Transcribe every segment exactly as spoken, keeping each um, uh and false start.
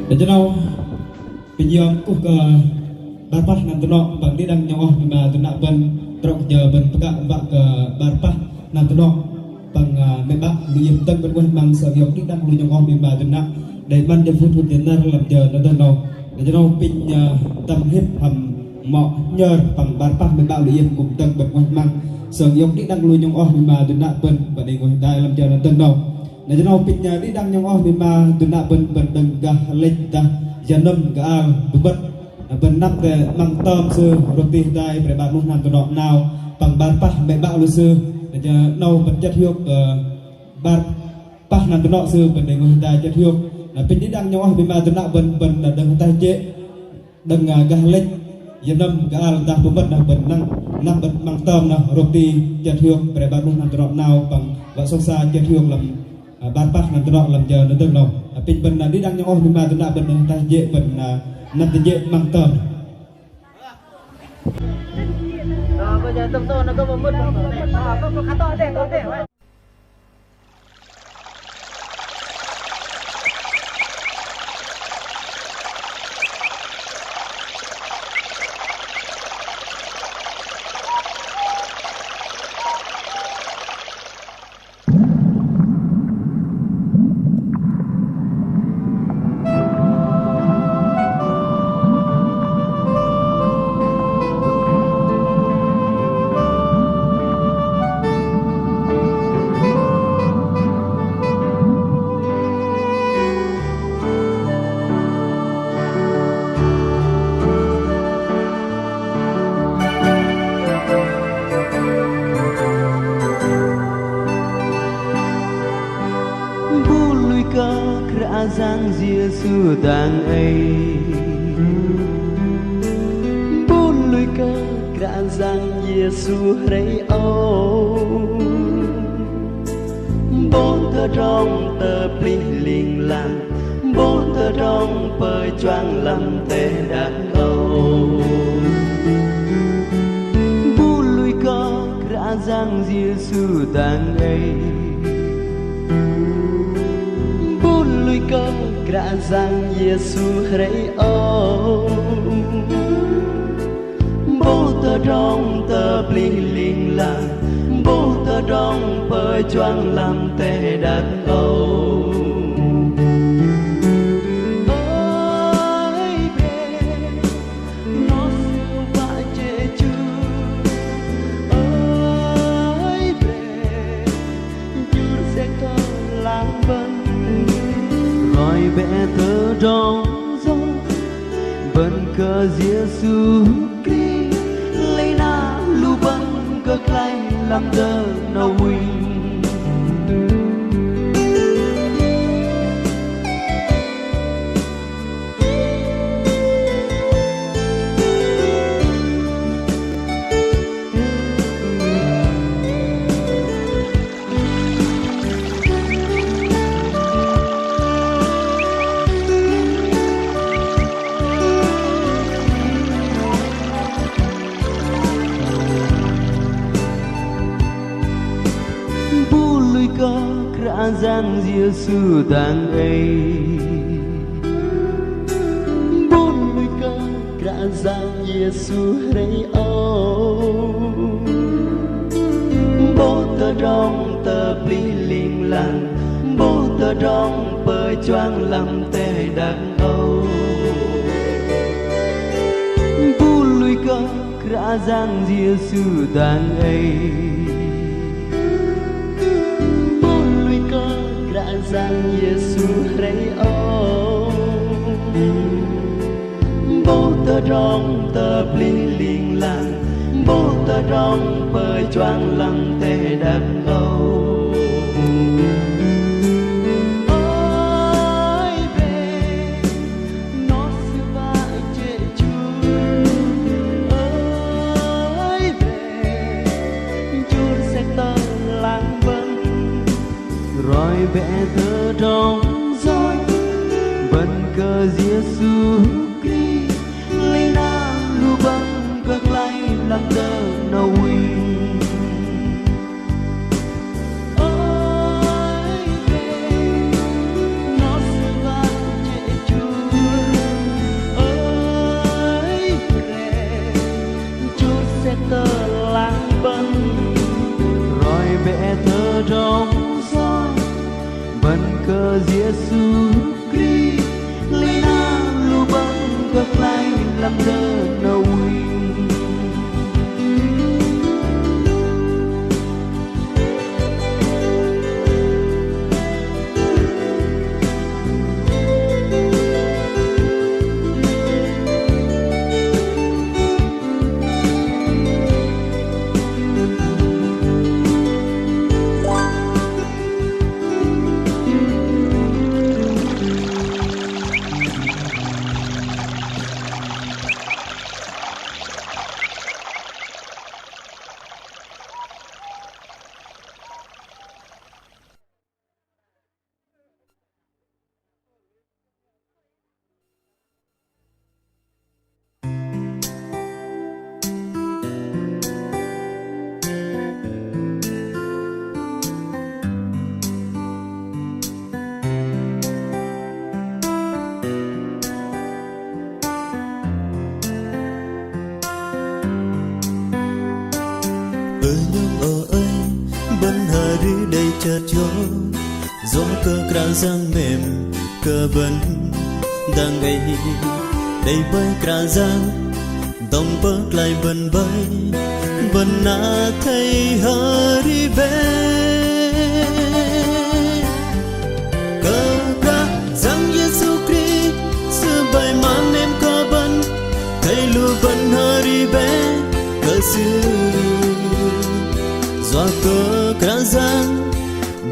Đơ̆ng jơ 'nâu, apinh yom kuh kơ 'bar pah năm tơnŏ, păng đĭ đăng nhŏng oh mĭ ma dơnă bơ̆n, trŏ kơ jơ bơ̆n pơkă wă kơ 'bar pah năm tơnŏ, păng, ơ, mĕ 'bă lu iĕm dơ̆ng bơ̆n 'nguaih hmăng sơng iŏk đĭ đăng lu nhŏng oh mĭ ma dơnă, đei 'măn jơ phŭt hŭt jơ năr lăm jơ nơdơh 'nâu. Đơ̆ng jơ 'nâu apinh, ơ, tơ̆m hiĕp hăm mŏ nhơr păng 'bar pah mĕ 'bă lu iĕm kư̆m dơ̆ng bơ̆n 'nguaih hmăng sơng iŏk đĭ đăng lu nhŏng oh mĭ ma dơnă bơ̆n, bơ̆n đei 'nguaih hơdai lăm jơ nơdơh 'nâu. Đơ̆ng jơ 'nâu apinh, ơ, đĭ đăng nhŏng oh mĭ ma dơnă bơ̆n, bơ̆n đơ̆ng gah lĕch dah jơnơ̆m gơal bơbơ̆t. Bơ̆n năp tơ 'măng tơm sư rôti hơdai pre 'bar 'nuh năm tơnŏ 'nao păng 'bar pah mĕ 'bă lu sư. Đơ̆ng jơ 'nâu bơ̆n chơt hiôk, ơ, 'bar pah năm tơnŏ sư bơ̆n đei 'nguaih hơdai chơt hiôk. Na apinh đĭ đăng nhŏng oh mĭ ma dơnă bơ̆n, bơ̆n đơ̆ng ataih jê̆ đơ̆ng, ơ, gah lĕch jơnơ̆m gơal dah bơbơ̆t, na bơ̆n năp, năp bơ̆n 'măng tơm na rôti chơt hiôk pre 'bar 'nuh năm tơnŏ 'nao păng wă sŏng sa chơt hiôk lăm, ơ, 'bar pah năm tơnŏ lăm jơ nơdơh 'nâu. Apinh bơ̆n, ơ, đĭ đăng nhŏng oh mĭ ma dơnă bơ̆n đơ̆ng ataih jê̆ bơ̆n, ơ, năp tơ jê̆ 'măng tơm. Bu lui kơ Kră Yang Yêsu dang ei. Bu lui kơ Kră Yang Yêsu hrei âu. 'Bôh tơdrong tơplih ling lang, 'bôh tơdrong pơjuang lăm teh đak âu. Bu lui kơ Kră Yang Yêsu dang ei. Bu lui kơ Kră Yang Yêsu hrei âu. 'Bôh tơdrong tơplih ling lang, 'bôh tơdrong pơjuang lăm teh đak âu. Ơi bre, noh sư wă jê̆ jur. Ơi bre, jur sek tơ lang bơ̆n. Roi bĕ tơdrong yoch bơ̆n kơ Yêsu Krist, lei na lu bơ̆n kơ klaih lăm dơnuh ŭnh. Bu lui kơ Kră Yang Yêsu dang ei. Bu lui kơ Kră Yang Yêsu hrei âu. 'Bôh tơdrong tơplih ling lang, 'bôh tơdrong pơjuang lăm teh đak âu. Bu lui kơ Kră Yang Yêsu dang ei. Bu lui kơ Kră Yang Yêsu hrei âu. 'Bôh tơdrong tơplih ling lang, 'bôh tơdrong pơjuang lăm teh đak âu. Ơi bre, noh sư wă jê̆ jur. Ơi bre, jur sek tơ lang bơ̆n. Roi bĕ tơdrong yoch bơ̆n kơ Yêsu Krist, lei na lu bơ̆n kơ klaih lăm dơnuh ŭnh. Ơi bre, noh sư wă jê̆ jur. Bơ̆n kơ Yêsu Krist, lei na lu bơ̆n kơ klaih lăm jơ 'nâu ŭnh. Ơ 'nhŏng ơ ơi, bơ̆n hơri đei chơt hiôk, yua kơ Kră Yang mêm kơ bơ̆n dang ei. Đei bơih Kră Yang dŏng pơklaih bơ̆n bơih, bơ̆n athei hơri bĕ. Kơ Kră Yang Yêsu Krist, Sư bơih mă mêm kơ bơ̆n, athei lu bơ̆n hơri bĕ kơ Sư. Yua kơ Kră Yang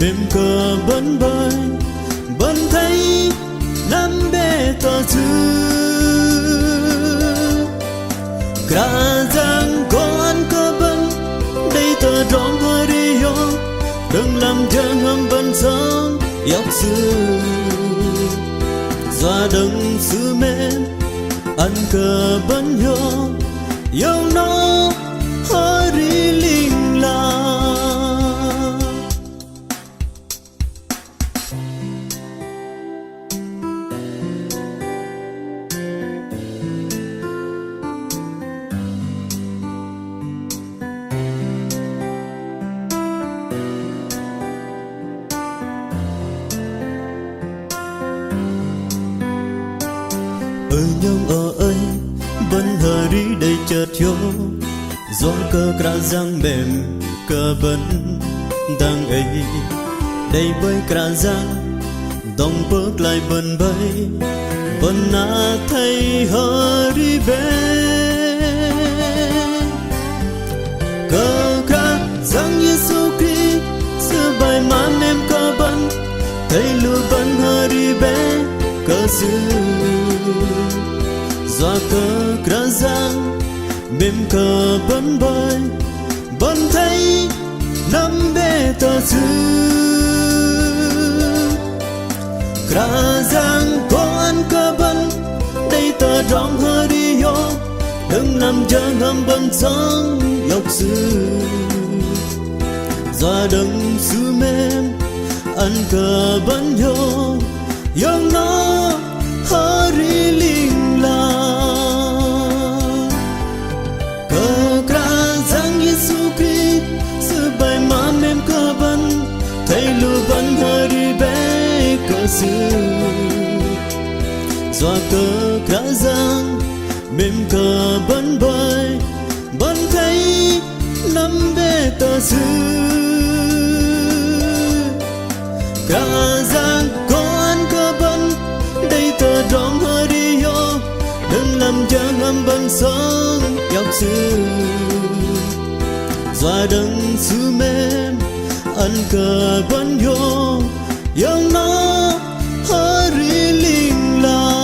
mêm kơ bơ̆n bơih, bơ̆n athei năm bĕ tơ Sư. Kră Yang gô ăn kơ bơ̆n đei tơdrong hơri hiôk, đơ̆ng lăm jơhngơ̆m bơ̆n sơng iŏk Sư. Yua đơ̆ng Sư mêm ăn kơ bơ̆n hiôk, iŏk noh hơri ling lang. Ơ 'nhŏng ơ ơi, bơ̆n hơri đei chơt hiôk, yua kơ Kră Yang mêm kơ bơ̆n dang ei. Đei bơih Kră Yang dŏng pơklaih bơ̆n bơih, bơ̆n athei hơri bĕ. Kơ Kră Yang Yêsu Krist, Sư bơih mă mêm kơ bơ̆n, athei lu bơ̆n hơri bĕ kơ Sư. Yua kơ Kră Yang mêm kơ bơ̆n bơih, bơ̆n athei năm bĕ tơ Sư. Kră Yang gô ăn kơ bơ̆n đei tơdrong hơri hiôk, đơ̆ng lăm jơhngơ̆m bơ̆n sơng iŏk Sư. Yua đơ̆ng Sư mêm ăn kơ bơ̆n hiôk, iŏk noh hơri ling lang. Kơ Kră Yang Yêsu Krist, Sư bơih mă mêm kơ bơ̆n, athei lu bơ̆n hơri bĕ kơ Sư. Yua kơ Kră Yang mêm kơ bơ̆n bơih, bơ̆n athei năm bĕ tơ Sư. Kră Yang gô ăn kơ bơ̆n đei tơdrong hơri hiôk, đơ̆ng lăm jơhngơ̆m bơ̆n sơng iŏk Sư. Yua đơ̆ng Sư mêm ăn kơ bơ̆n hiôk, iŏk noh hơri ling lang.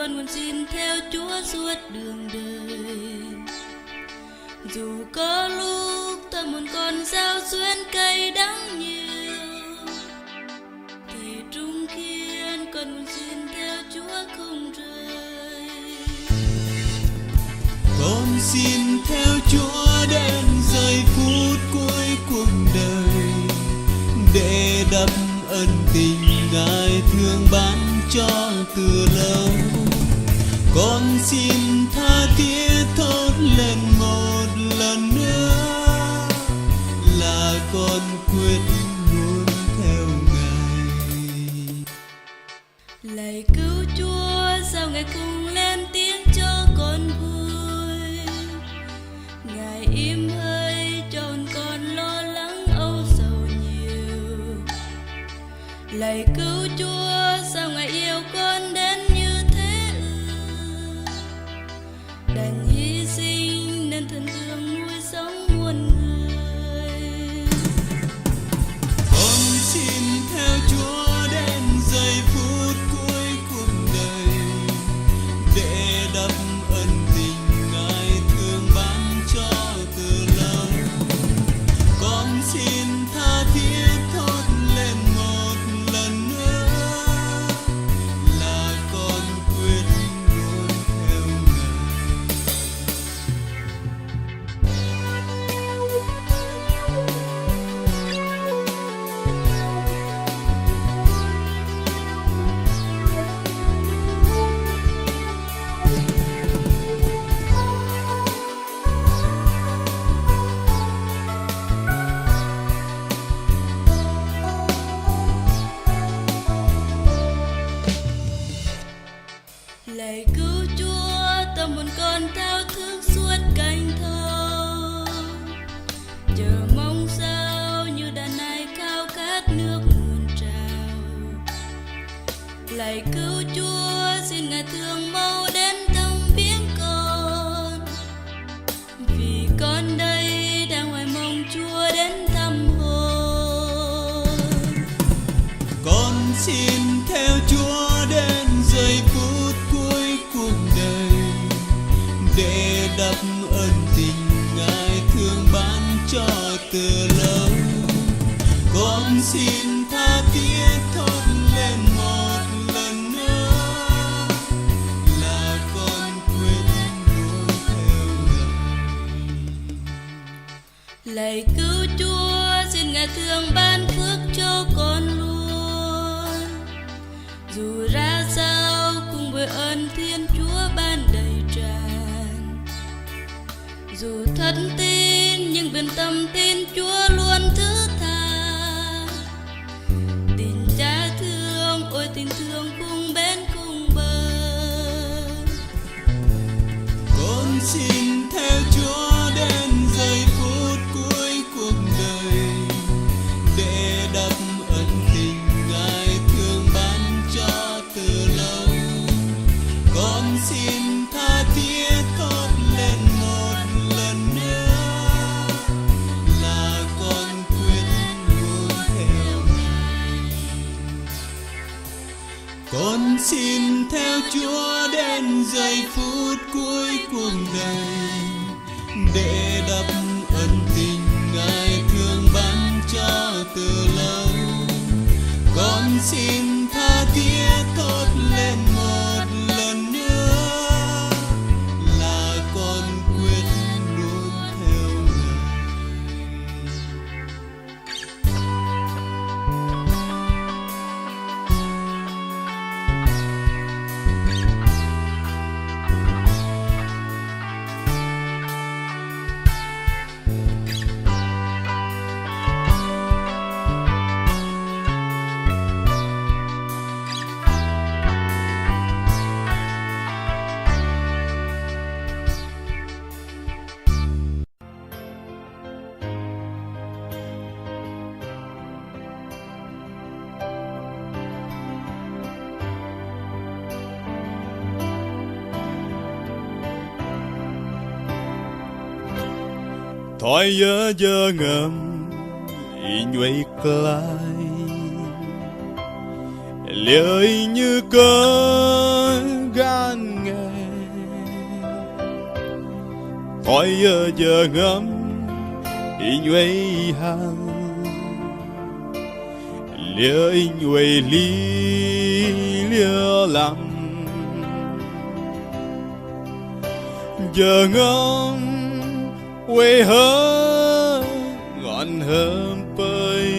Con muốn xin theo Chúa suốt đường đời. Dù có lúc tâm hồn con dao duyên cay đắng nhiều, thì trung kiên con muốn xin theo Chúa không rời. Con xin theo Chúa đến giây phút cuối cuộc đời, để đắp ơn tình Ngài thương ban cho từ lâu. Con xin tha thiết thốt lên một lần nữa là con quyết luôn theo Ngài. Lạy Cứu Chúa, sao Ngài không lên tiếng cho con vui? Ngài im hơi cho con lo lắng âu sầu nhiều. Lạy Cứu Chúa, sao Ngài yêu con đến như thế ư? Đành hy sinh nên thân thương nuôi sống muôn người. Con xin theo Chúa đến giây phút cuối cuộc đời, để đắp ơn tình Ngài thương ban cho từ lâu. Con xin tha thiết thốt lên một lần nữa là con quyết luôn theo Ngài. Lạy Cứu Chúa, tâm hồn con thao thức suốt canh thơ, chờ mong sao như đàn nai khao khát nước nguồn trào. Lạy Cứu Chúa, xin Ngài thương mau đến thăm viếng con, vì con đây đang hoài mong Chúa đến thăm hồn. Con xin theo Chúa đến giây phút cuối cuộc đời, để đắp ơn tình Ngài thương ban cho từ lâu. Con xin tha thiết thốt lên một lần nữa là con quyết luôn theo Ngài. Lạy Cứu Chúa, xin Ngài thương ban phước cho con luôn. Dù ra sao cũng với ơn Thiên Chúa ban đầy tràn. Dù thất tín nhưng bên tâm tin Chúa luôn thứ tha. Tình Cha thương, ôi tình thương không bên không bờ. Con xin theo Chúa đến giây phút cuối cuộc đời, để đắp ơn tình Ngài thương ban cho từ lâu. Con xin tha thiết thốt lên một lần nữa là con quyết luôn theo Ngài. Con xin theo Chúa đến giây phút cuối cuộc đời, để đắp ơn tình Ngài thương ban cho từ lâu. Con xin tha thiết thốt lên một lần nữa là con quyết luôn theo Ngài. Thoi yơ jơhngơ̆m inh oei klaih, liơ inh kơ̆l gan nge. Ơ yơ jơhngơ̆m inh oei hăl, liơ inh oei hli liơ lăm. Jơhngơ̆m oei hơ̆ ngăn hơm pơi,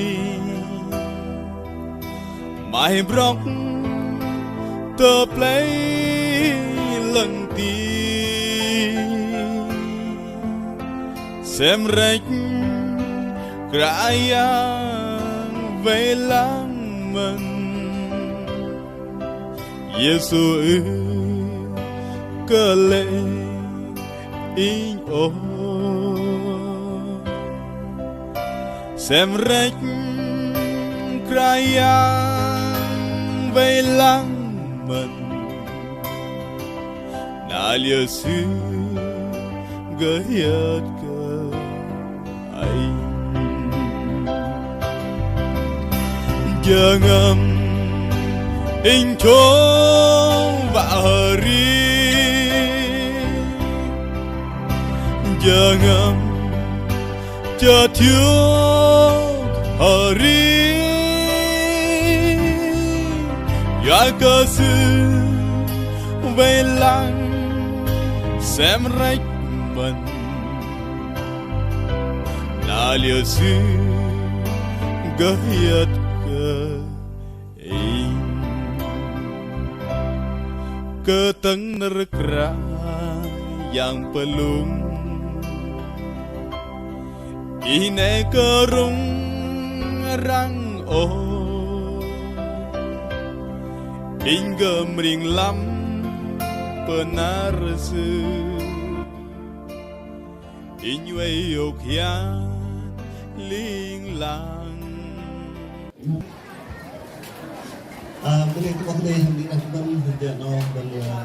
mai brŏk tơ plei lăng ti. Sem rĕch Kră Yang wei lăng mơ̆n. Yêsu ưh kơ lê̆ inh ôh. Sem rĕch Kră Yang wei lăng mơ̆n. Na liơ sư gơh hiơt kơ inh. Jơhngơ̆m inh chông wă hơri, jơhngơ̆m chơt hiôk hơri, yua kơ sư wei lăng sem rĕch mơ̆n. Na liơ sư gơh hiơt kơ inh. Kơtơ̆ng nơ̆r Kră Yang pơlŭng, ih 'nĕ kơ rŭng răng ôh. Inh gơh mơring lăm pơnar sư. Inh oei hiôk hian ling lang. Ơ, bơnê kơ 'Bok Kei-Dei hăm đĭ đăng bơ̆n hơdai 'nâu bơ̆n, ơ,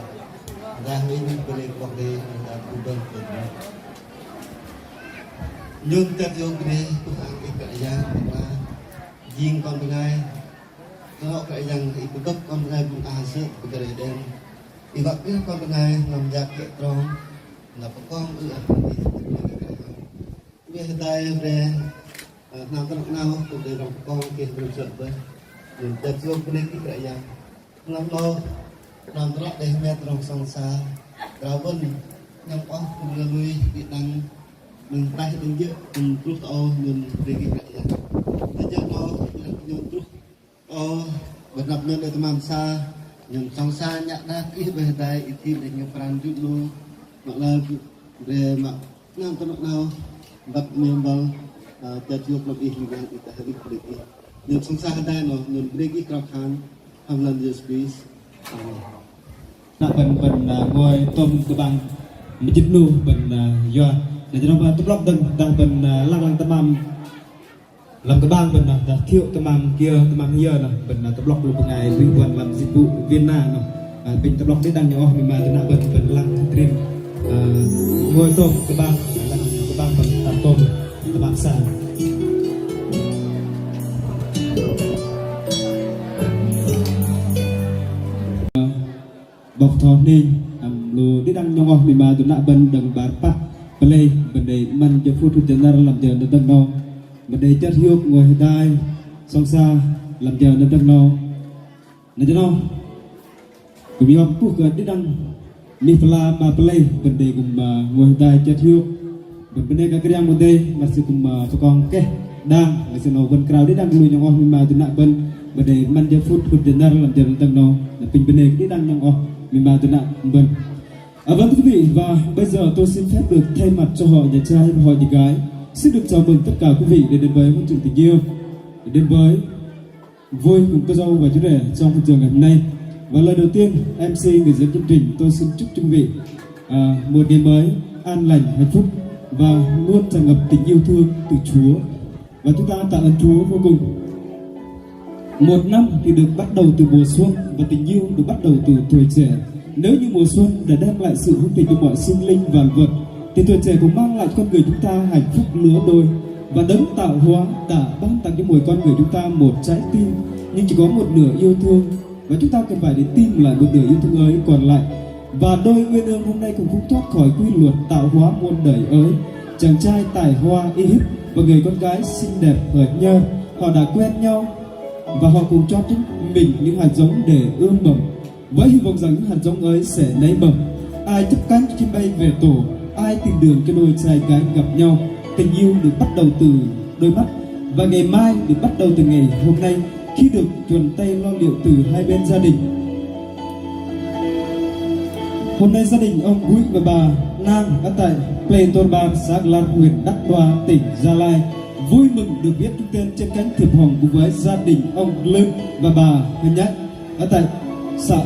dah inh bơnê kơ 'Bok Kei-Dei hăm đĭ đăng bơ̆n. Nhôn tĕt yŏng bơnê kơ Kră Yang, jing kon bơngai. Tơ'nŏ Kră Yang ih pơgơ̆p kon bơngai bơ̆n ah sơ̆ pơgơ̆r đen. Ih wă kơ kon bơngai năm jăk kĕ trong. Na pơkong ư ăp ih tơ'ngla kơ Kră Yang. Wei hơdai bre, ơ, hnam tơ'nŏ 'nao, kư̆m đei rŏng pơkong kơ hrăm sơ̆ bơih. Nhôn tĕt yŏng bơnê kơ Kră Yang. Hnam 'nao, hnam tơ'nŏ đei hơmet rŏng sŏng sa, krao bơ̆n, nhŏng oh kư̆m lui đĭ đăng, mơ̆ng tơdrong đơ̆ng jơ̆, kư̆m truh tơ âu, nhôn bơnê kơ Kră Yang. Tơ jơ̆ 'nao, nhôn truh Ơ, bơ̆n năp nhôn đei tơmam sa, nhôn sŏng sa nhă đak ih bơih hơdai ih thim đei nhŏng pran jŭ 'nu, mă lơ bre mă hnam tơ'nŏ 'nao, băt mơ̆ng băl, ơ, tĕt yŏk lăm ih mơ̆ng yang ih tơ hơrih bơ̆n ih. Nhôn sŏng sa hơdai 'noh, nhôn bơnê kơ ih krao khan, hăm lăm Yêsu Krist. Amen. Na bơ̆n, bơ̆n, ơ, ngôi tôm kơbang mơjĭt 'nu bơ̆n, ơ, yua. Na jơnŏm bơ̆n tơ'blŏk dơ̆ng, dah bơ̆n, ơ, lăng lăng tơmam. Lăm kơbang bơ̆n noh, dah thiôk tơmam kiơ, tơmam hiơ noh, bơ̆n noh tơ'blŏk lu bơngai lui huan lăm dịch vụ Vienna noh. Ơ, apinh tơ'blŏk đĭ đăng nhŏng oh mĭ ma dơnă bơ̆n, bơ̆n lăng trim. Ơ, ngôi tôm kơbang, lăng kơbang bơ̆n tơm tôm, tơmam sa. 'Bok Bơtho Hninh, hăm lu đĭ đăng nhŏng oh mĭ ma dơnă bơ̆n đơ̆ng 'bar pă pơlei, bơ̆n đei 'măn jơ phŭt hŭt jơ năr lăm jơ nơ̆r dơ̆ng 'nâu. Bơ̆n đei chơt hiôk ngôi hơdai sŏng sa lăm jơ nơ̆r dơ̆ng 'nâu. Na jơ 'nâu kư̆m yom puh kơ đĭ đăng mih pơla ma pơlei, bơ̆n đei kư̆m, ơ, ngôi hơdai chơt hiôk. Bơ̆n bơnê kơ Kră Yang mơ̆ng dêh, mă sư kư̆m, ơ, pơkong keh đang, mă sư 'nâu bơ̆n krao đĭ đăng lu nhŏng oh mĭ ma dơnă bơ̆n, bơ̆n đei 'măn jơ phŭt hŭt jơ năr lăm jơ nơ̆r dơ̆ng 'nâu, na apinh bơnê kơ đĭ đăng nhŏng oh mĭ ma dơnă bơ̆n. À, vâng, thưa quý vị, và bây giờ tôi xin phép được thay mặt cho hội nhà trai và hội nhà gái, xin được chào mừng tất cả quý vị để đến với hội trường tình yêu, để đến với vui cùng cô dâu và chú rể trong hội trường ngày hôm nay. Và lời đầu tiên, em xê người dẫn chương trình, tôi xin chúc cho quý vị, à, một ngày mới an lành, hạnh phúc và luôn tràn ngập tình yêu thương từ Chúa. Và chúng ta tạ ơn Chúa vô cùng. Một năm thì được bắt đầu từ mùa xuân và tình yêu được bắt đầu từ tuổi trẻ. Nếu như mùa xuân đã đem lại sự hưng thịnh cho mọi sinh linh vạn vật, thì tuổi trẻ cũng mang lại con người chúng ta hạnh phúc lứa đôi. Và Đấng tạo hóa đã ban tặng cho mỗi con người chúng ta một trái tim, nhưng chỉ có một nửa yêu thương. Và chúng ta cần phải để tìm lại một nửa yêu thương ấy còn lại. Và đôi uyên ương hôm nay cũng, cũng thoát khỏi quy luật tạo hóa muôn đời ơi. Chàng trai tài hoa y hệt và người con gái xinh đẹp hợp nhau, họ đã quen nhau và họ cũng chọn cho mình những hạt giống để ươm mầm, với hy vọng rằng những hạt giống ấy sẽ nảy mầm. Ai chấp cánh chim bay về tổ, ai tìm đường cho đôi trai gái gặp nhau. Tình yêu được bắt đầu từ đôi mắt, và ngày mai được bắt đầu từ ngày hôm nay khi được chuẩn tay lo liệu từ hai bên gia đình. Hôm nay gia đình ông Búi và bà Nang ở tại Plei Tor Bar, xã Glar, huyện Đắk Đoa, tỉnh Gia Lai vui mừng được viết chung tên trên cánh thiệp hồng cùng với gia đình ông Glơn và bà Hơ Nhạy ở tại xã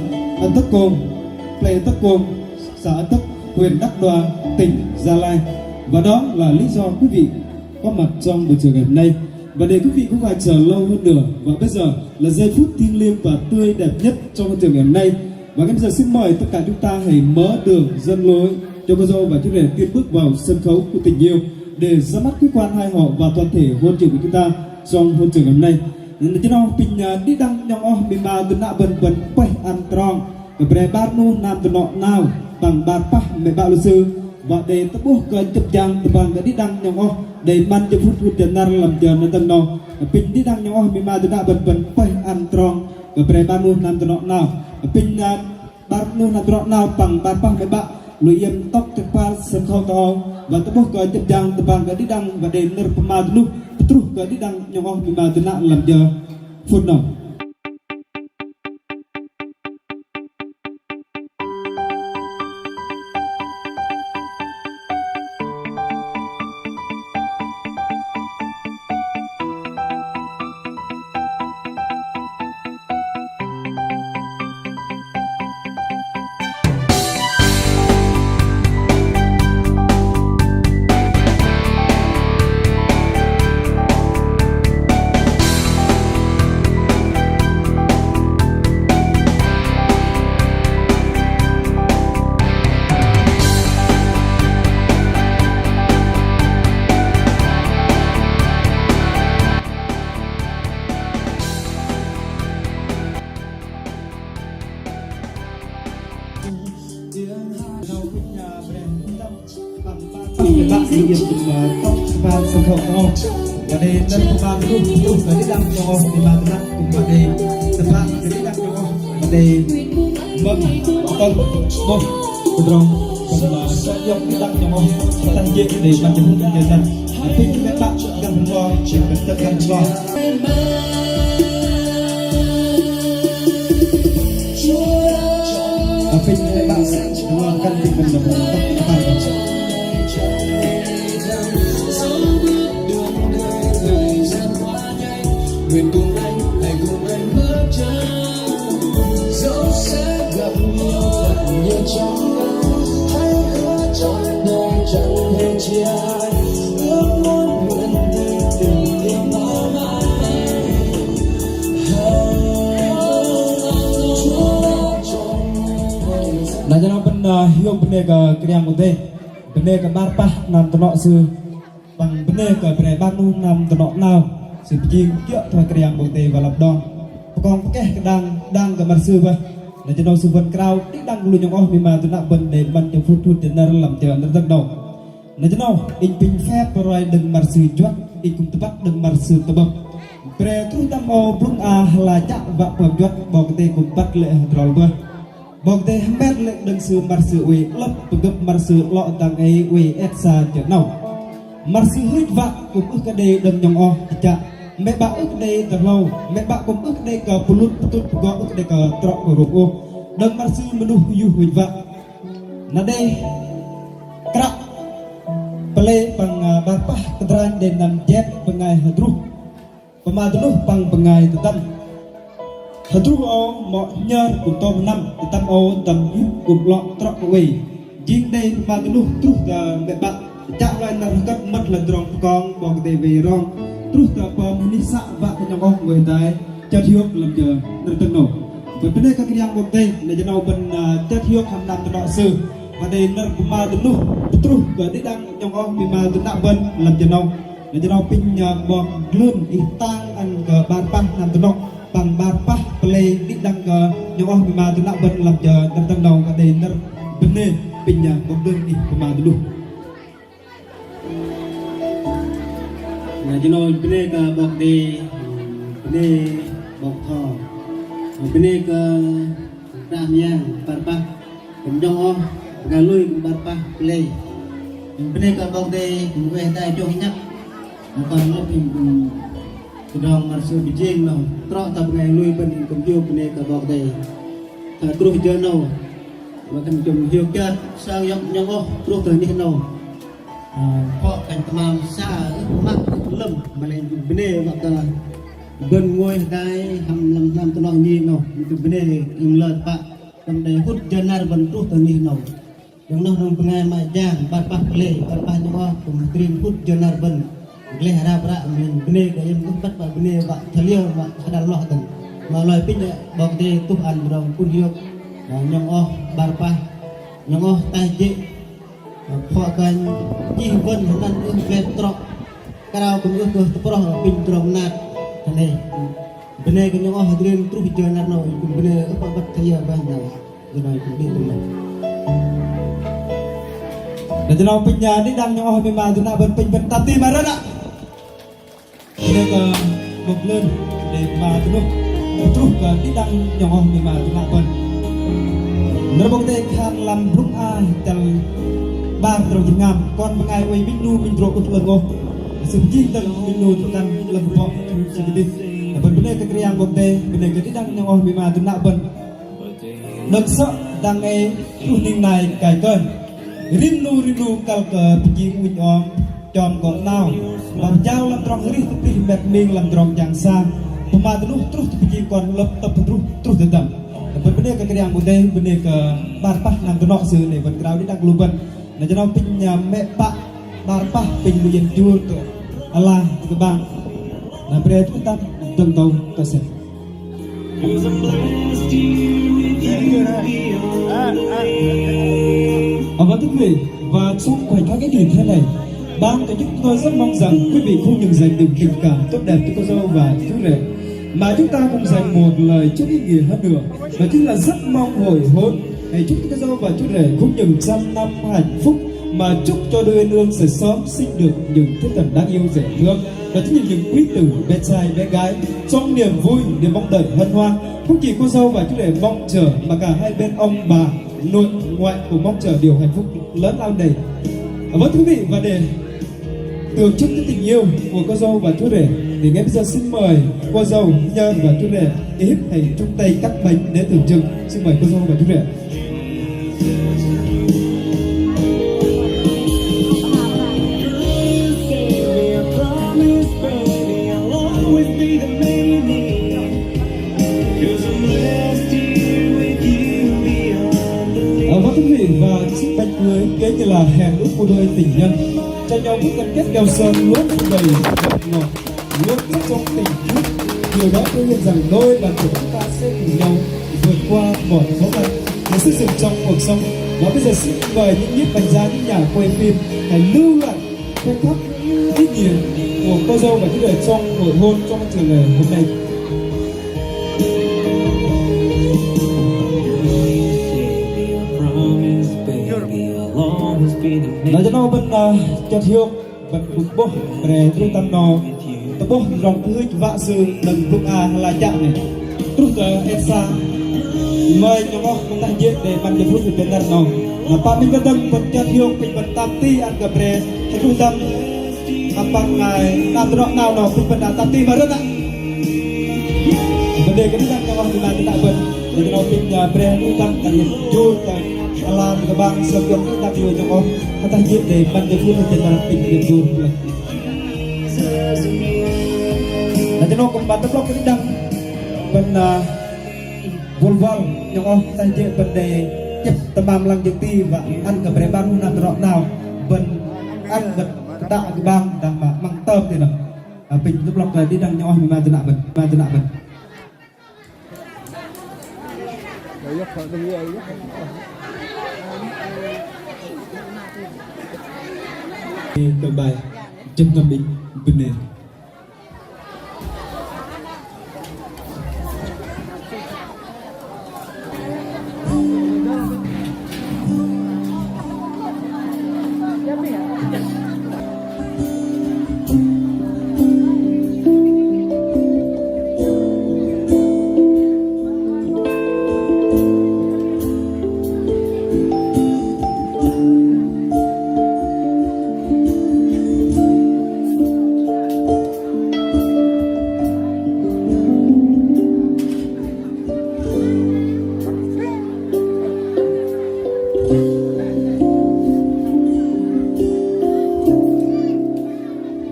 Ân Tốc Kông, Plei Ân Tốc Kông, xã Ân Tốc, huyện Đắk Đoa, tỉnh Gia Lai. Và đó là lý do quý vị có mặt trong buổi chiều ngày hôm nay. Và để quý vị không phải chờ lâu hơn nữa, và bây giờ là giây phút thiêng liêng và tươi đẹp nhất trong buổi chiều ngày hôm nay. Và ngay bây giờ xin mời tất cả chúng ta hãy mở đường dẫn lối cho cô dâu và chú rể tiến bước vào sân khấu của tình yêu để ra mắt quý quan hai họ và toàn thể hôn trường của chúng ta trong hôn trường ngày hôm nay. Nơ̆r 'nâu apinh đĭ đăng 'nhŏng oh mĭ ma dơnă bơ̆n bơ̆n pơih ăn trong kơ bre 'bar 'nu hnam dơnŏ 'nao păng 'bar pah mĕ 'bă lu sư, wă đei tơ'bôh kơ jơ̆p jang tơbang kơ đĭ đăng 'nhŏng oh đei 'măn jơ phŭt hŭt jơ năr lăm jơ nơ̆r dơ̆ng 'nâu. Apinh đĭ đăng 'nhŏng oh mĭ ma dơnă bơ̆n bơ̆n pơih ăn trong kơ bre 'bar 'nu hnam dơnŏ 'nao. Apinh 'bar 'nu hnam dơnŏ 'nao păng 'bar pah mĕ 'bă lu iĕm tŏk tơpal sân khấu tơ âu, wă tơ'bôh kơ jơ̆p jang tơbang kơ đĭ đăng wă đei nơ̆r pơma dơnuh pơtruh kơ đĭ đăng 'nhŏng oh mĭ ma dơnă lăm jơ phŭt 'nâu. Bă lu iĕm tơpal sân khấu tơ âu. Wă đei nơ̆r pơma dơnuh pơtruh kơ đĭ đăng 'nhŏng oh mĭ ma dơnă, kư̆m wă đei tơpal kơ đĭ đăng 'nhŏng oh wă đei mơ̆ng tơ̆ng 'bôh tơdrong pơma sơ̆ iŏk đĭ đăng 'nhŏng oh tơ̆ng jê̆ đei 'măn jơ phŭt jơ năr. Apinh mĕ 'bă găn hơdrol, găn tơ̆ng găn hơdrol. Apinh mĕ 'bă găn tơ̆ng găn hơdrol. Nguyện cùng anh, hãy cùng anh bước chân, dẫu sẽ gặp nhiều, gặp nhiều chông gai, hãy hứa trọn đời chẳng hề chia. Ước muốn nguyện tình, tình yêu mãi mãi. Na jơ 'nâu bơ̆n hiong bơnê kơ Kră Yang 'Bok Kei-Dei, bơnê kơ 'bar pah hnam dơnŏ sư, păng bơnê kơ bre 'bar 'nu hnam dơnŏ 'nao sư pơjing kiơ̆ thoi Kră Yang 'Bok Kei-Dei wă lăp đon. Pơkong pơkeh kơdang, đang kơ măr sư bơih. Na jơ 'nâu sư wơ̆n krao đĭ đăng lu 'nhŏng oh mĭ ma dơnă bơ̆n đei 'măn jơ phŭt hŭt jơ năr lăm jơ nơ̆r dơ̆ng 'nâu. Na jơ 'nâu, inh pinh phep roi đơ̆ng măr sư juăt, inh kư̆m tơbăt đơ̆ng măr sư tơ'bơ̆p. Bre truh dăm âu blŭng a hơla chă wă pơm juăt 'Bok Kei-Dei kư̆m băt lê̆ hơdrol bơih. 'Bok Kei-Dei hơmet lê̆ đơ̆ng sư măr sư oei 'lơ̆p pơgơ̆p măr sư 'lŏ dang ei oei et sa jơ 'nâu. Măr sư hưch wă kư̆m ưh kơ đei đơ̆ng 'nhŏng oh chă. Mĕ 'bă ưh kơ đei tơhlâu, mĕ 'bă kư̆m ưh kơ đei kơ pơlŭt pơtŭt pơgŏ, ưh kơ đei kơ trŏ kơ rôp ôh. Đơ̆ng măr sư mơnuh yuh hưch wă. Na đei kră pơlei păng, ơ, 'bar pah kơdranh đei năm jet bơngai hơdruh. Pơma dơnuh păng bơngai tơdăm. Hơdruh âu mŏ nhơr kư̆m tôm hơnăm, tơdăm âu dăm hip kư̆m 'lŏ trŏ kơ oei. Jing đei pơma dơnuh truh tơ mĕ 'bă, chă hloi năr hơgăt mơ̆t lăm tơdrong pơkong 'Bok Kei-Dei wei rong. Truh tơ pơm hơnih să wă kơ 'nhŏng oh ngôi hơdai chơt hiôk lăm jơ nơ̆r dơ̆ng 'nâu. Bơ̆n bơnê kơ Kră Yang 'Bok Kei-Dei, na jơ 'nâu bơ̆n, ơ, chơt hiôk hăm hnam dơnŏ sư. Wă đei nơ̆r pơma dơnuh pơtruh kơ đĭ đăng 'nhŏng oh mĭ ma dơnă bơ̆n lăm jơ 'nâu. Na jơ 'nâu apinh, ơ, 'bok Glơn ih tang ăn kơ 'bar pah hnam dơnŏ păng 'bar pah Lei đĭ đăng kơ nhŏng oh mĭ ma dơnă bơ̆n lăm jơ năr dơ̆ng 'nâu kơ đei năr bơnê pinh nhang 'bok đơ̆ng ih pơma dơnuh. Na jơnâu bơnê kơ 'Bok Kei-Dei, bơnê 'bok thŏ, bơnê kơ Kră Yang 'bar pah, kơ nhŏng oh bơngai lui kơ 'bar pah pơlei. Bơnê kơ 'Bok Kei-Dei kơ weh dai jô̆ nhăk. Kon lăp inh kư̆m tơdrong mă sư pơjing noh trŏ tơ bơngai lui bơ̆n inh kư̆m hiôk bơnê kơ 'Bok Kei-Dei. Tơ truh jơ 'nâu, wă khan kư̆m hiôk chơt sơng yŏk nhŏng oh truh tơ anih 'nâu. Ơ, pơ̆k khan tơmam sa ưh mă ưh lơ̆m, mă lei kư̆m bơnê wă kơ bơ̆n ngôi hơdai hăm lăm hnam tơnŏ nhi 'nâu, kư̆m bơnê inh lơ tơpă, kư̆m đei hŭt jơ năr bơ̆n truh tơ anih 'nâu. Đơ̆ng noh đơ̆ng bơngai mă jang 'bar pah pơlei, 'bar pah nhŏng oh, kư̆m hơdrin hŭt jơ năr bơ̆n gleh rap ră, mă lei bơnê kơ yĕm ưh băt wă bơnê wă thoi liơ wă hơđăl loh dơ̆ng. Mă lei pinh 'Bok Kei-Dei tuh ăn tơdrong pŭn hiôk, ơ, nhŏng oh 'bar pah, nhŏng oh ataih jê̆, ơ, pơ̆k kơ chih wơ̆n hơnăn ưh klet trŏ, krao kư̆m ưh kơ tơproh pinh tơdrong mơnat. Kơnê̆ bơnê kơ nhŏng oh hơdrin truh jơ năr 'nâu, kư̆m bơnê ưh pă băt thoi yơ bah 'nâu. Jơ 'nâu kư̆m đĭ tơmam. Na jơ 'nâu pinh, ơ, đĭ đăng nhŏng oh mĭ ma dơnă bơ̆n pinh bơ̆n tap ti mă rơ̆n. Bơnê kơ 'bok lơn đei pơma dơnuh. Truh kơ đĭ đăng nhŏng oh mĭ ma dơnă bơ̆n. Nơ̆r 'Bok Kei-Dei khan lăm blŭng a chăl 'bar trong jơhngam: Kon bơngai oei minh 'nu minh hơdrô̆ ưh 'lơ̆ng ôh. Sư pơjing dơ̆ng minh 'nu tơ'ngăn 'lơ̆ng kơpŏ sư kơdih. Bơ̆n bơnê kơ Kră Yang 'Bok Kei-Dei, bơnê kơ đĭ đăng nhŏng oh mĭ ma dơnă bơ̆n. Đơ̆ng sơ̆ dang ei truh ning nai kai kơnh. Rim 'nu rim 'nu kăl kơ pơjing ŭnh ong chom gŏ 'nao, wă pơjao lăm tơdrong arih tơplih met ming lăm tơdrong jang sang. Pơma dơnuh truh tơ pơjing kon lơ̆p tơ̆p truh, truh tơdăm. Bơ̆n bơnê kơ Kră Yang 'Bok Kei-Dei, bơnê kơ 'bar pah hnam tơnŏ sư, 'nĕ bơ̆n krao đĭ đăng lu bơ̆n. Na jơ 'nâu pinh, ơ, mĕ pă 'bar pah pinh lu yên jur tơ ala tơ kơbang. Na bre truh tăm dơ̆ng tâu tơ sĕt. Ờ, vâng, thưa quý vị, và trong khoảnh khắc ích kỷ thế này, ban tổ chức chúng tôi rất mong rằng quý vị không ngừng dành những tình cảm tốt đẹp cho cô dâu và chú rể, mà chúng ta cùng dành một lời chúc ý nghĩa hơn nữa, đó chính là rất mong hội hôn hãy chúc cho cô dâu và chú rể không những trăm năm hạnh phúc, mà chúc cho đôi uyên ương sẽ sớm sinh được những thiên thần đáng yêu dễ thương. Đó chính là những quý tử, bé trai, bé gái, trong niềm vui, niềm mong đợi hân hoan. Không chỉ cô dâu và chú rể mong chờ, mà cả hai bên ông bà, nội ngoại cũng mong chờ điều hạnh phúc lớn lao này. Vâng, thưa quý vị, và để tượng trưng cho tình yêu của cô dâu và chú rể, thì ngay bây giờ xin mời cô dâu, nhơ và chú rể, để hít hãy chung tay cắt bánh để tượng trưng. Xin mời cô dâu và chú rể. Ờ, vâng, thưa quý vị, và chiếc bánh cưới ký như là hẹn ước của đôi tình nhân, cho nhau bước ngăn kết keo sơn luôn vui vầy ngọt ngào. Luôn rất trong tình thương. Điều đó thể hiện rằng đôi bạn của chúng ta sẽ cùng nhau vượt qua mọi khó khăn để xây dựng trong cuộc sống. Và bây giờ xin mời những nhiếp ảnh gia, những nhà quay phim hãy lưu lại khoảnh khắc ý nghĩa của cô dâu và chú rể trong buổi hôn trong trường ngày hôm nay. Nói cho nó bên, à, chặt hiệp. Bơ̆n kư̆m 'bôh bre truh tăm noh tơ'bôh tơdrong tơhưch wă sư đơ̆ng blŭng a ala chă 'nĕ. Truh tơ et sa mơi nhŏng oh ataih jê̆ đei 'măn jơ phŭt hơdai năr 'nâu. Na pă minh kơdơ̆ng bơ̆n chơt hiong pinh bơ̆n tap ti ăn kơ bre hơdruh dăm apang nai năr tơdrong 'nao noh pinh bơ̆n đei tap ti mă rơ̆n. Bơ̆n đei kơ đĭ đăng nhŏng oh mĭ ma dơnă bơ̆n. Đĭ đăng pinh bre hơdruh dăm kơ đĭ jur kơ ala kơ bang sơ̆ kơ đĭ đăng nhŏng oh. Ataih jê̆ đei 'măn jơ phŭt hơdai năr pinh đĭ jur. Na jơ 'nâu kư̆m băt tơ'blŏk kơ đĭ đăng bơ̆n, ơ, bôl băl nhŏng oh ataih jê̆ bơ̆n đei chĕp tơmam lăng jơ̆ng ti wă ăn kơ bre 'bar năr tơdrong 'nao bơ̆n ăn bơ̆n kơdă kơ bang dah mă 'măng tơm ti noh. Ơ, pinh tơ'blŏk kơ đĭ đăng nhŏng oh mĭ ma dơnă bơ̆n, ma dơnă bơ̆n. Kơ bai jơ̆p ngăm inh bơnê.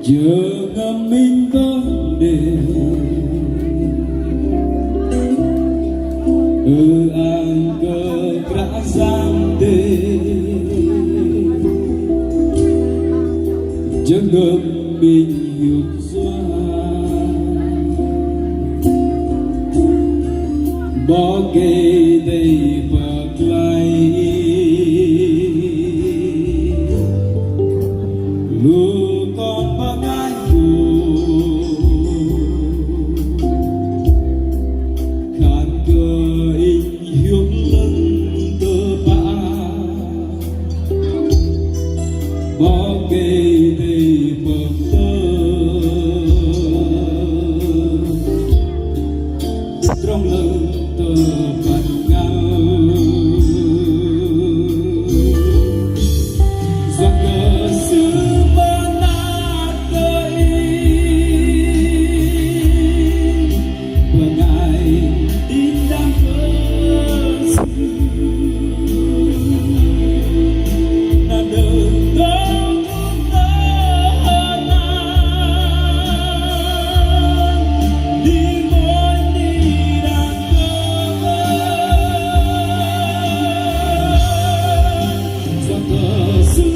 Jơhngơ̆m minh bơ̆n đei, ư-ang kơ Kră Yang đei, jơhngơ̆m minh hiôk yua. 'Bok Kei-Dei pơklaih lu kon bơngai gô, khan kơ inh hiôk 'lơ̆ng tơpă. 'Bok Kei-Dei pơm tơ trong 'lơ̆ng tơpă ngăl. Yua kơ Sư pơnat kơ inh, bơngai đĭ đăng kơ Sư. Na đơ̆ng tơgŭm tơnap, đĭ mônh đĭ đăng kơ Sư.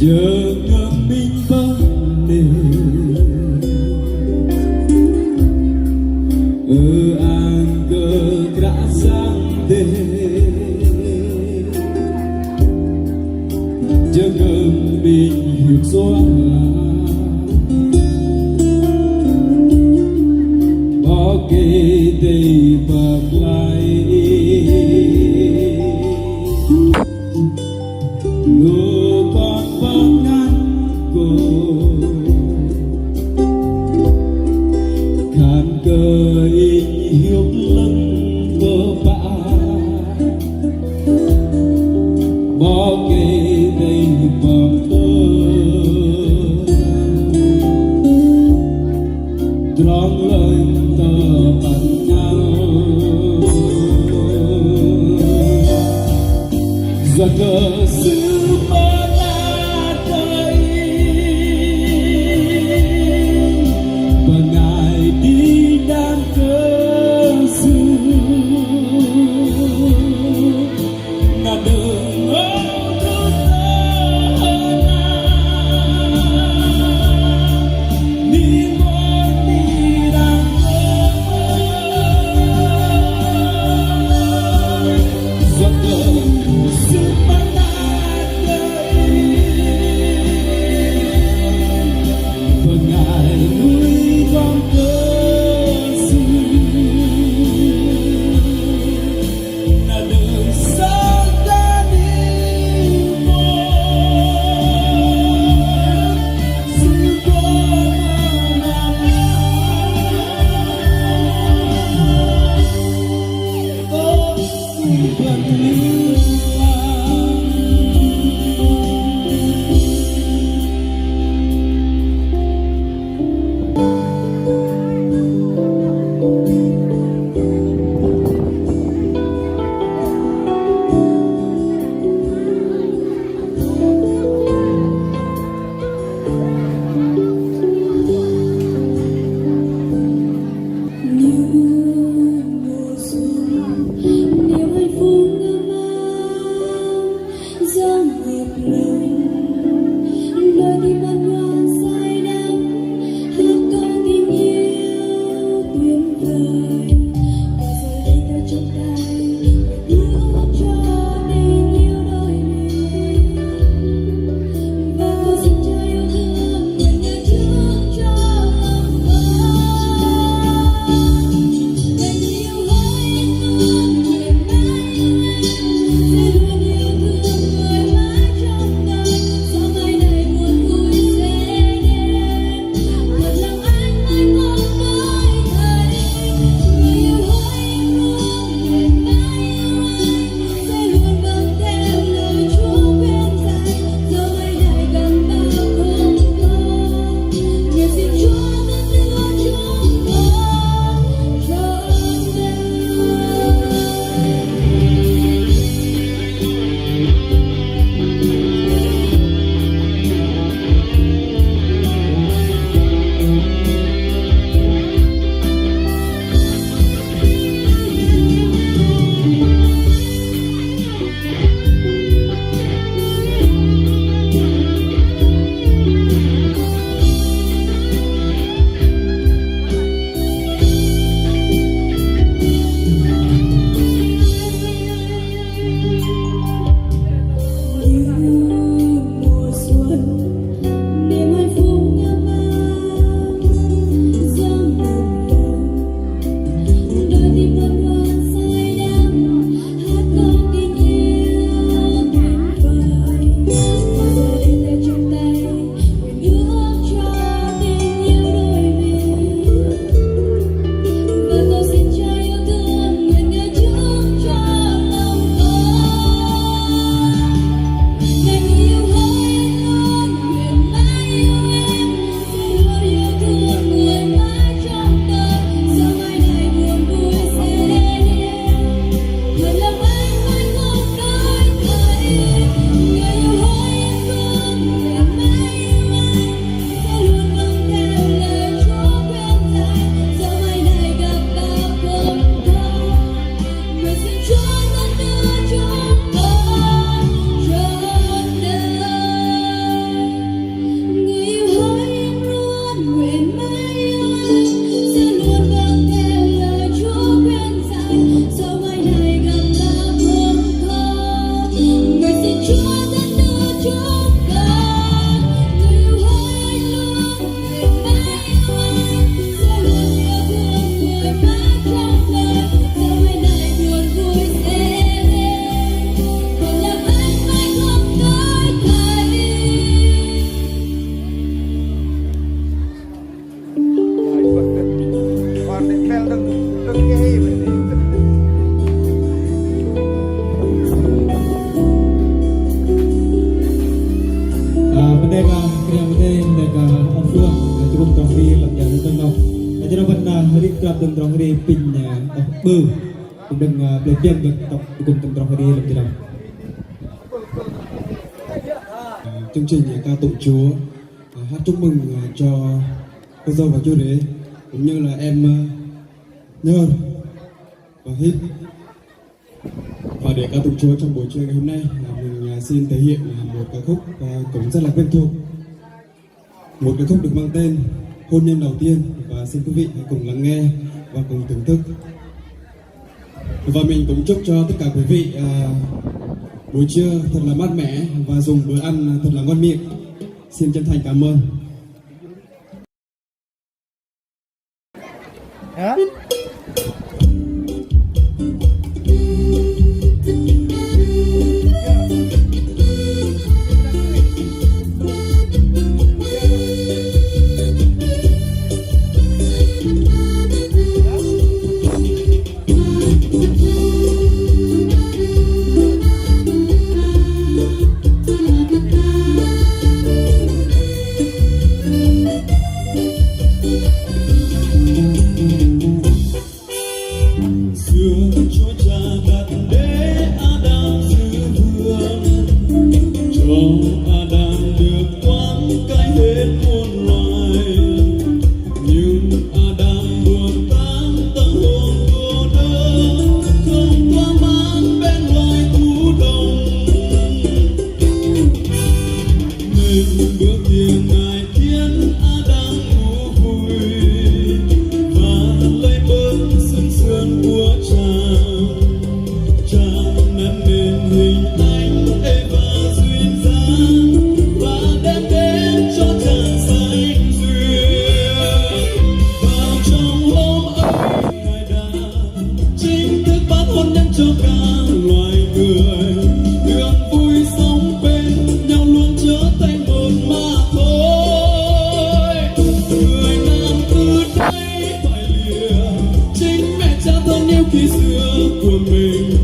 Jơhngơ̆m minh bơ̆n đei, ư-ang kơ Kră Yang đei, jơhngơ̆m minh hiôk yua. 'Bok Kei-Dei pơklaih lu kon bơngai gô, khan kơ inh hiôk 'lơ̆ng tơpă. 'Bok Kei-Dei pơm tơ trong 'lơ̆ng tơpă ngăl. Yua kơ Sư pơnat kơ inh, bơngai đĭ đăng kơ Sư. Na đơ̆ng âu truh tơ hơna, đĭ mônh đĭ đăng kơ Sư. Yua kơ Đơ̆ng tơdrong hơri pinh, ơ, bơ, đơ̆ng, ơ, plei Piêm đơ̆ng tŏk tơgŭm tơdrong hơri lăm jơnum. Ơ, chương trình, ơ, ca tụng Chúa, ơ, hát chúc mừng, ơ, cho cô dâu và chú rể, cũng như là em, ơ, Nhơn và Hít. Và để ca tụng Chúa trong buổi trưa ngày hôm nay, à, mình, à, xin thể hiện, à, một ca khúc, à, cũng rất là quen thuộc. Một ca khúc được mang tên Hôn nhân đầu tiên, và xin quý vị hãy cùng lắng nghe và cùng thưởng thức. Và mình cũng chúc cho tất cả quý vị, à, buổi trưa thật là mát mẻ và dùng bữa ăn thật là ngon miệng. Xin chân thành cảm ơn. Xưa Chúa Cha đặt đế Adam giữ vườn, cho Adam được quán cai hết muôn loài. Nhưng Adam buồn, tang tâm hồn cô đơn, không thỏa mãn bên loài thú đồng. Nên bữa kia Ngài khiến Adam ngủ vui và lấy bớt xương sườn của chàng. Chàng nắn nên hình ảnh Êva duyên dáng và đem đến cho chàng sanh duyên. Vào trong hôm ấy Ngài đã chính thức ban hôn nhân cho cả loài người. Đường vui sống bên nhau luôn trở thành một mà thôi. Người nam từ đây phải lìa chính mẹ cha thân yêu khi xưa của mình,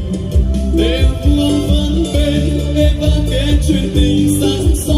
để vướng vấn bên Êva kẻ chuyên tình sẵn soi.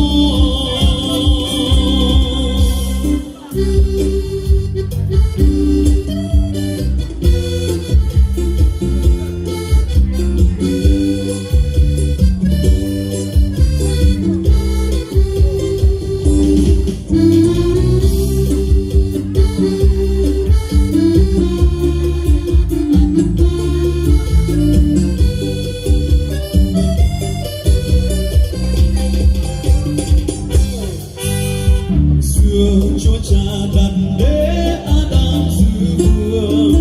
Xưa Chúa Cha đặt đế Adam giữ vườn,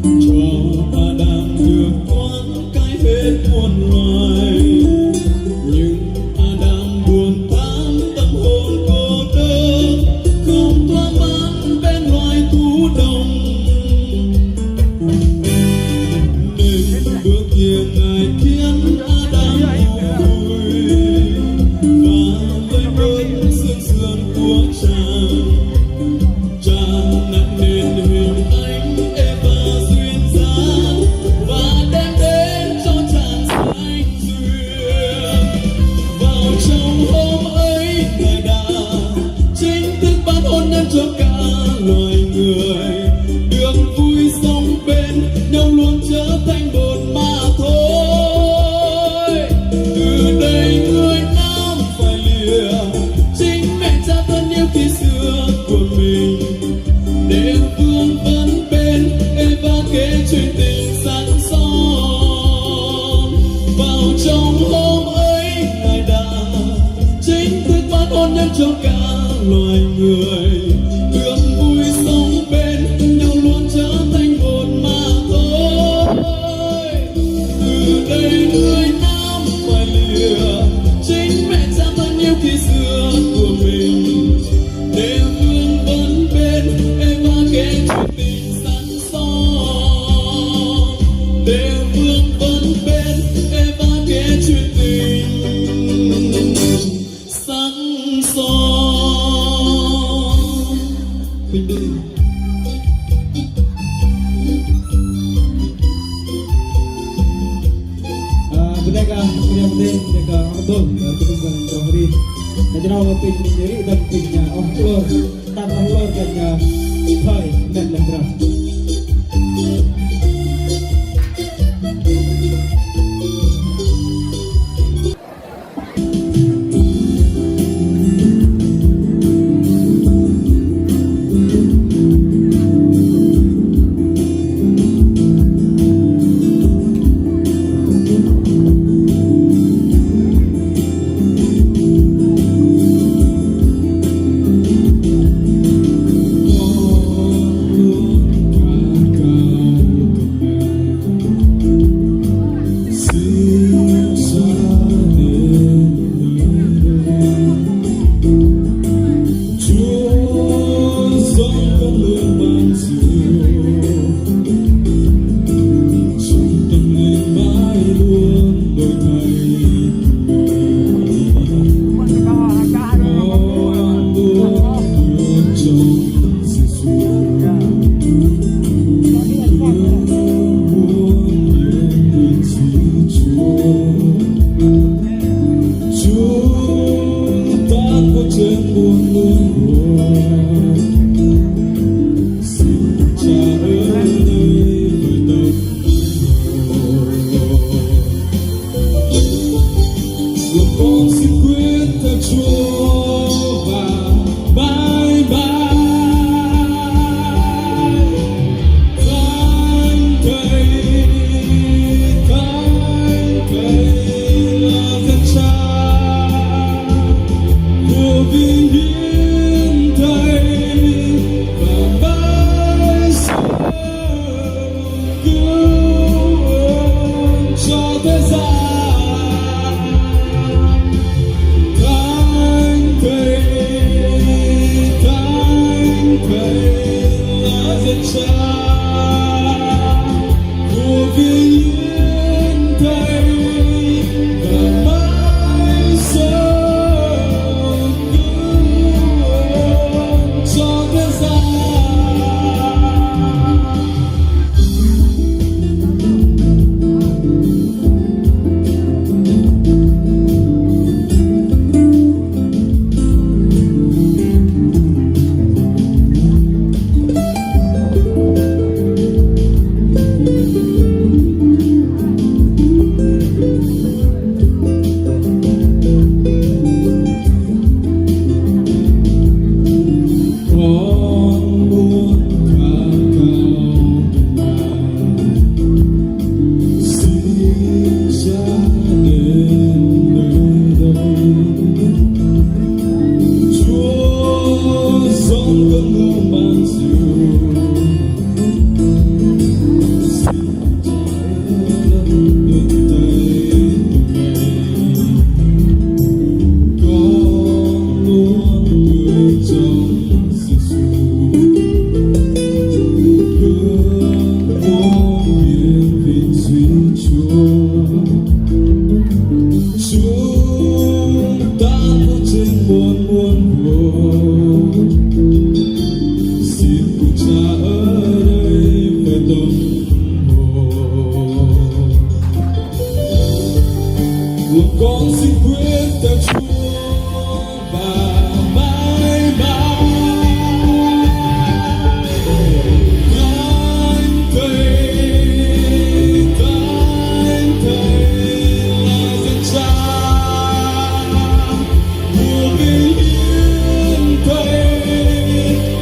cho Adam được quán cai hết muôn loài. Nhưng Adam buồn, tang tâm hồn cô đơn, không thỏa mãn bên loài thú đồng. Nên bữa kia Ngài khiến Adam ngủ vui và lấy bớt xương sườn của chàng. Chàng nắn nên hình ảnh Êva duyên dáng và đem đến cho chàng sanh duyên. Vào trong hôm ấy Ngài đã chính thức ban hôn nhân cho cả loài người. Đường vui sống bên nhau luôn trở thành một mà thôi. Từ đây người nam phải lìa chính mẹ cha thân yêu khi xưa của mình, để vướng vấn bên Êva kẻ chuyên tình sẵn soi. Vào trong hôm ấy Ngài đã chính thức ban hôn nhân cho cả loài người. Đường vui sống bên nhau luôn trở thành một mà thôi. Từ đây người nam phải lìa chính mẹ cha thân yêu khi xưa của mình, để vướng vấn bên Êva kẻ chuyên tình sẵn soi. Để vướng vấn bên Êva kẻ chuyên tình sẵn soi. Bình tĩnh. Ơ, bơnê kơ, bơnê kơ, bơnê kơ, ơ, tơgŭm tơdrong hơri. Na jơnau pinh nơ̆r đơ̆ng pinh, ơ, oh hlôr, tang oh hlôr kơ, ơ, thoi, mĕt lăm drăp. Chúa và mãi mãi. Thánh Thầy, Thánh Thầy là dân cha của vinh hiển Thầy và mãi sau. Cứu ơn cho thế gian. Thánh Thầy, Thánh Thầy là dân cha của vinh hiển Thầy và mãi sau. Cứu ơn cho thế gian. Con muốn khát khao Ngài, xin Cha đến nơi đây. Chúa, gióng cơn mưa màng dịu, xin Cha đến tận tay Ngài. Con muốn ngự trong Giêsu, ước muốn hiển vinh Chúa. Chúng ta bước trên muôn muôn vội, xin Cha ở đây phải tông hộ. Lòng con xin quyết theo Chúa và mãi mãi. Thánh Thầy, Thánh Thầy là dân Cha của vinh hiển Thầy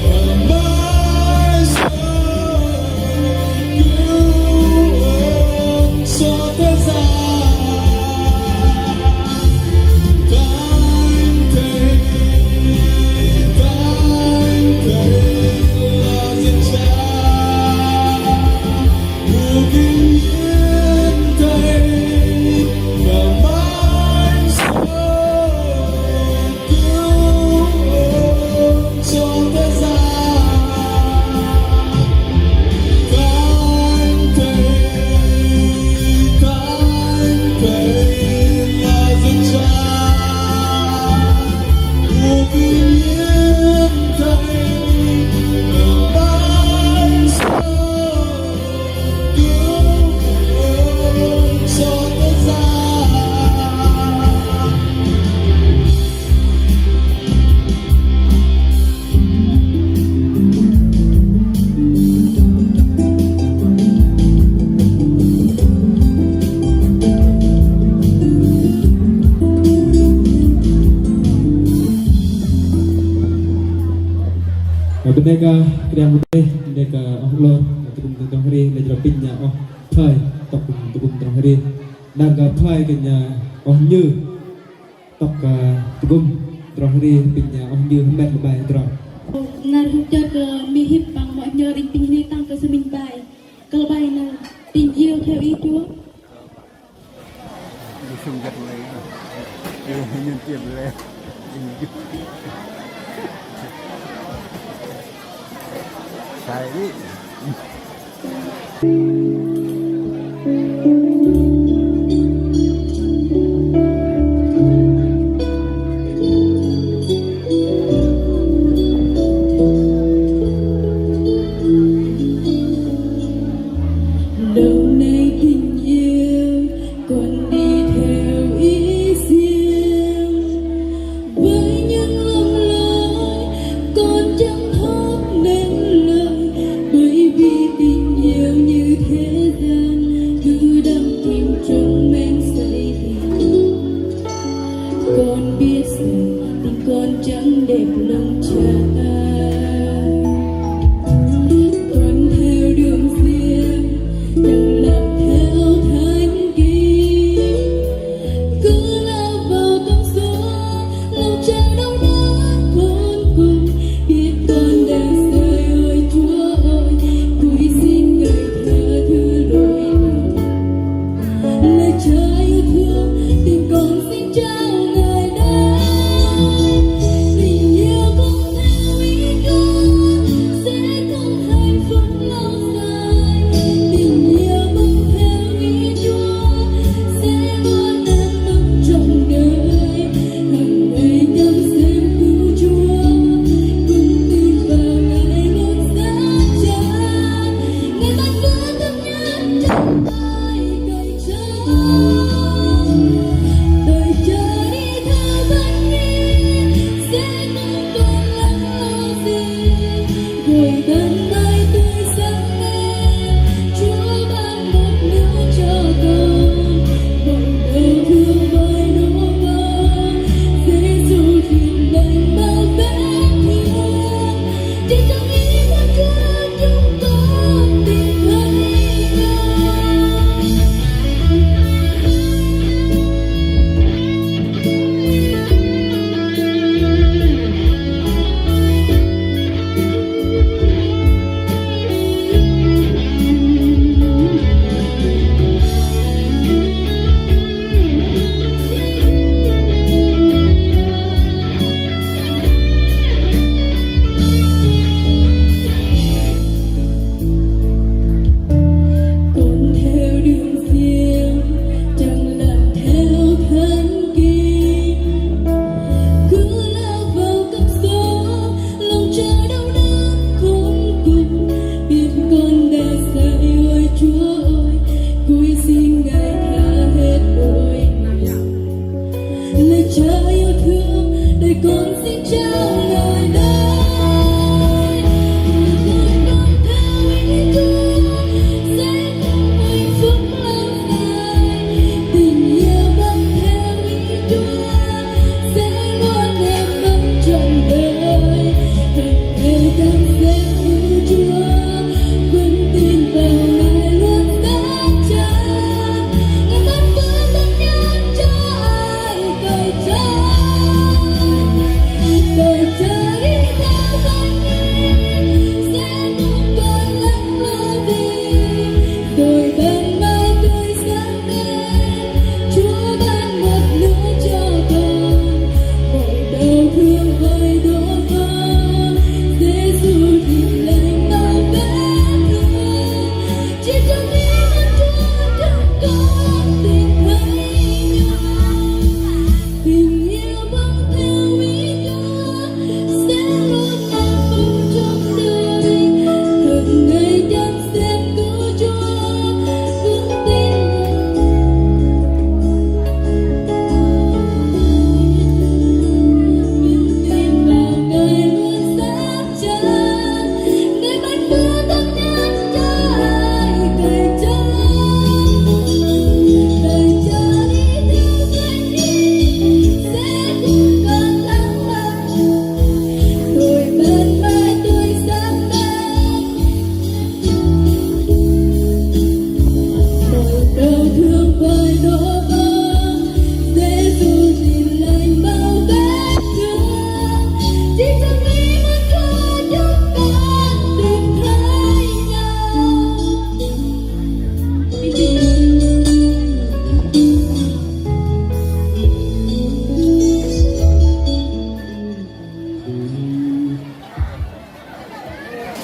và mãi sau. Cứu ơn cho thế gian. Thánh Thầy, Thánh Thầy là dân Cha của vinh hiển Thầy và mãi sau. Cứu ơn cho thế gian. Thánh Thầy, Thánh Thầy là dân Cha của vinh hiển Thầy và mãi sau. Cứu ơn cho thế gian. Bơnê kơ Kră Yang, bơnê kơ oh lơ tơgŭm tơdrong hơri, lĕch rơpinh nhă oh thoi tŏk tơgŭm tơdrong hơri. Đang kơ thoi kơ nhă oh Như tŏk, ơ, tơgŭm tơdrong hơri, pinh, ơ, oh Như hơmet lơ bai tơdrong. Năr hơchơt kơ mi hip păng mă nhơ đĭ pinh hơni tăng kơ sư minh bai. Kơ lơ bai nơ̆ng Tình Yêu Theo Ý Chúa. Sai đi. Lâu nay tình yêu con đi theo ý riêng. Với những lầm lỗi con chẳng thốt nên lời, bởi vì tình yêu như thế Đẹp lòng cha ta, tuân theo đường riêng, chẳng làm theo thánh kinh. Cứ lao vào tâm Chúa, lòng cha đau đớn khôn cùng, biết con đang sai ơi Chúa ơi, tôi xin Ngài tha thứ lỗi. Lời Cha yêu thương, tình con xin trao Ngài đây. Tình yêu bông theo ý Chúa sẽ không hạnh phúc lâu dài. Tình yêu bông theo ý Chúa sẽ luôn an tâm trọn đời. Hằng ngày ngắm xem Cứu Chúa, vững tin vào Ngài luôn chắc chắn. Ngài ban bố tâm nhắn trong Con theo đường riêng, chẳng làm theo thánh kinh. Cứ lao vào cặp số, lòng cha đau đớn khôn cùng. Biết con đã sai ơi Chúa ơi, cúi xin Ngài tha hết lỗi. Lời Cha yêu thương, đời con xin trao Ngài đây. Con theo ý Chúa sẽ không hạnh phúc lâu dài. Tình yêu con theo ý Chúa sẽ luôn an tâm trọn đời. Hằng ngày gắn bó Chúa, vững tin vào Ngài luôn chắc chắn. Ngài ban bố tâm nhắn cho ai cậy trông. Cậy trông đi theo Thánh Linh, sẽ không còn lắng lo gì. Rồi ban mai tươi sáng đêm, Chúa ban một nửa cho con. Mọi đau thương vơi đổ vỡ, Giê-su dìu lành bao vết thương. Chỉ trong Ý muốn Chúa thương con tìm thấy nhau. Tình yêu bông theo ý Chúa sẽ luôn an tâm trong đời. Hằng ngày gắn bó Chúa, vững tin, vững tin vào Ngài luôn chắc chắn. Ngài ban bố tâm nhắn cho ai cậy trông. Đợi Cha đi theo Thánh Linh, sẽ không còn lắng lo. Rồi ban mai tươi sáng đêm. Mọi đau thương vơi đổ vỡ, Giê-su dìu lành bao vết thương. Chỉ trong Ý muốn Chúa chúng con tìm thấy nhau.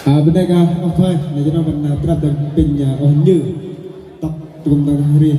Ơ, bơnê kơ ơ thoi, na jơnŏm bơ̆n, ơ, trăp dơ̆ng pinh, ơ, ôh Như, tŏk tơgŭm dơ̆ng hơri.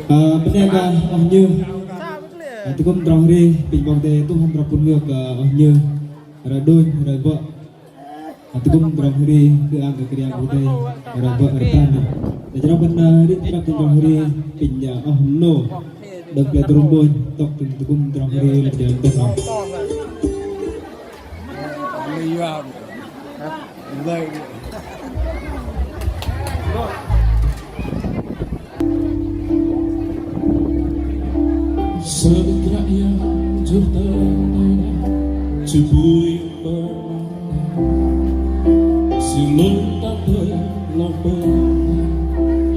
Ơ, bơnê kơ oh nhơ. Ơ, tơgŭm tơdrong hơri, pinh 'Bok Kei-Dei tuh hăm tơdrong pŭn hiôk kơ oh nhơ. Ră đunh, ră bơ̆. Ơ, tơgŭm tơdrong hơri, kơ ang kơ Kră Yang Kei-Dei, ră bơ̆ ră pran. Tơdrong bơ̆n, ơ, hơri, tơdrong tơdrong hơri, pinh, ơ, oh nô. Đơ̆ng pơlei tơdrong đunh, tŏk tơgŭm tơdrong hơri, lăp jơlan tơdrong. Sơ̆ Kră Yang jur tơ tơ na, jur bui pơm. Sư lôch tơ tơ lŏng pơm.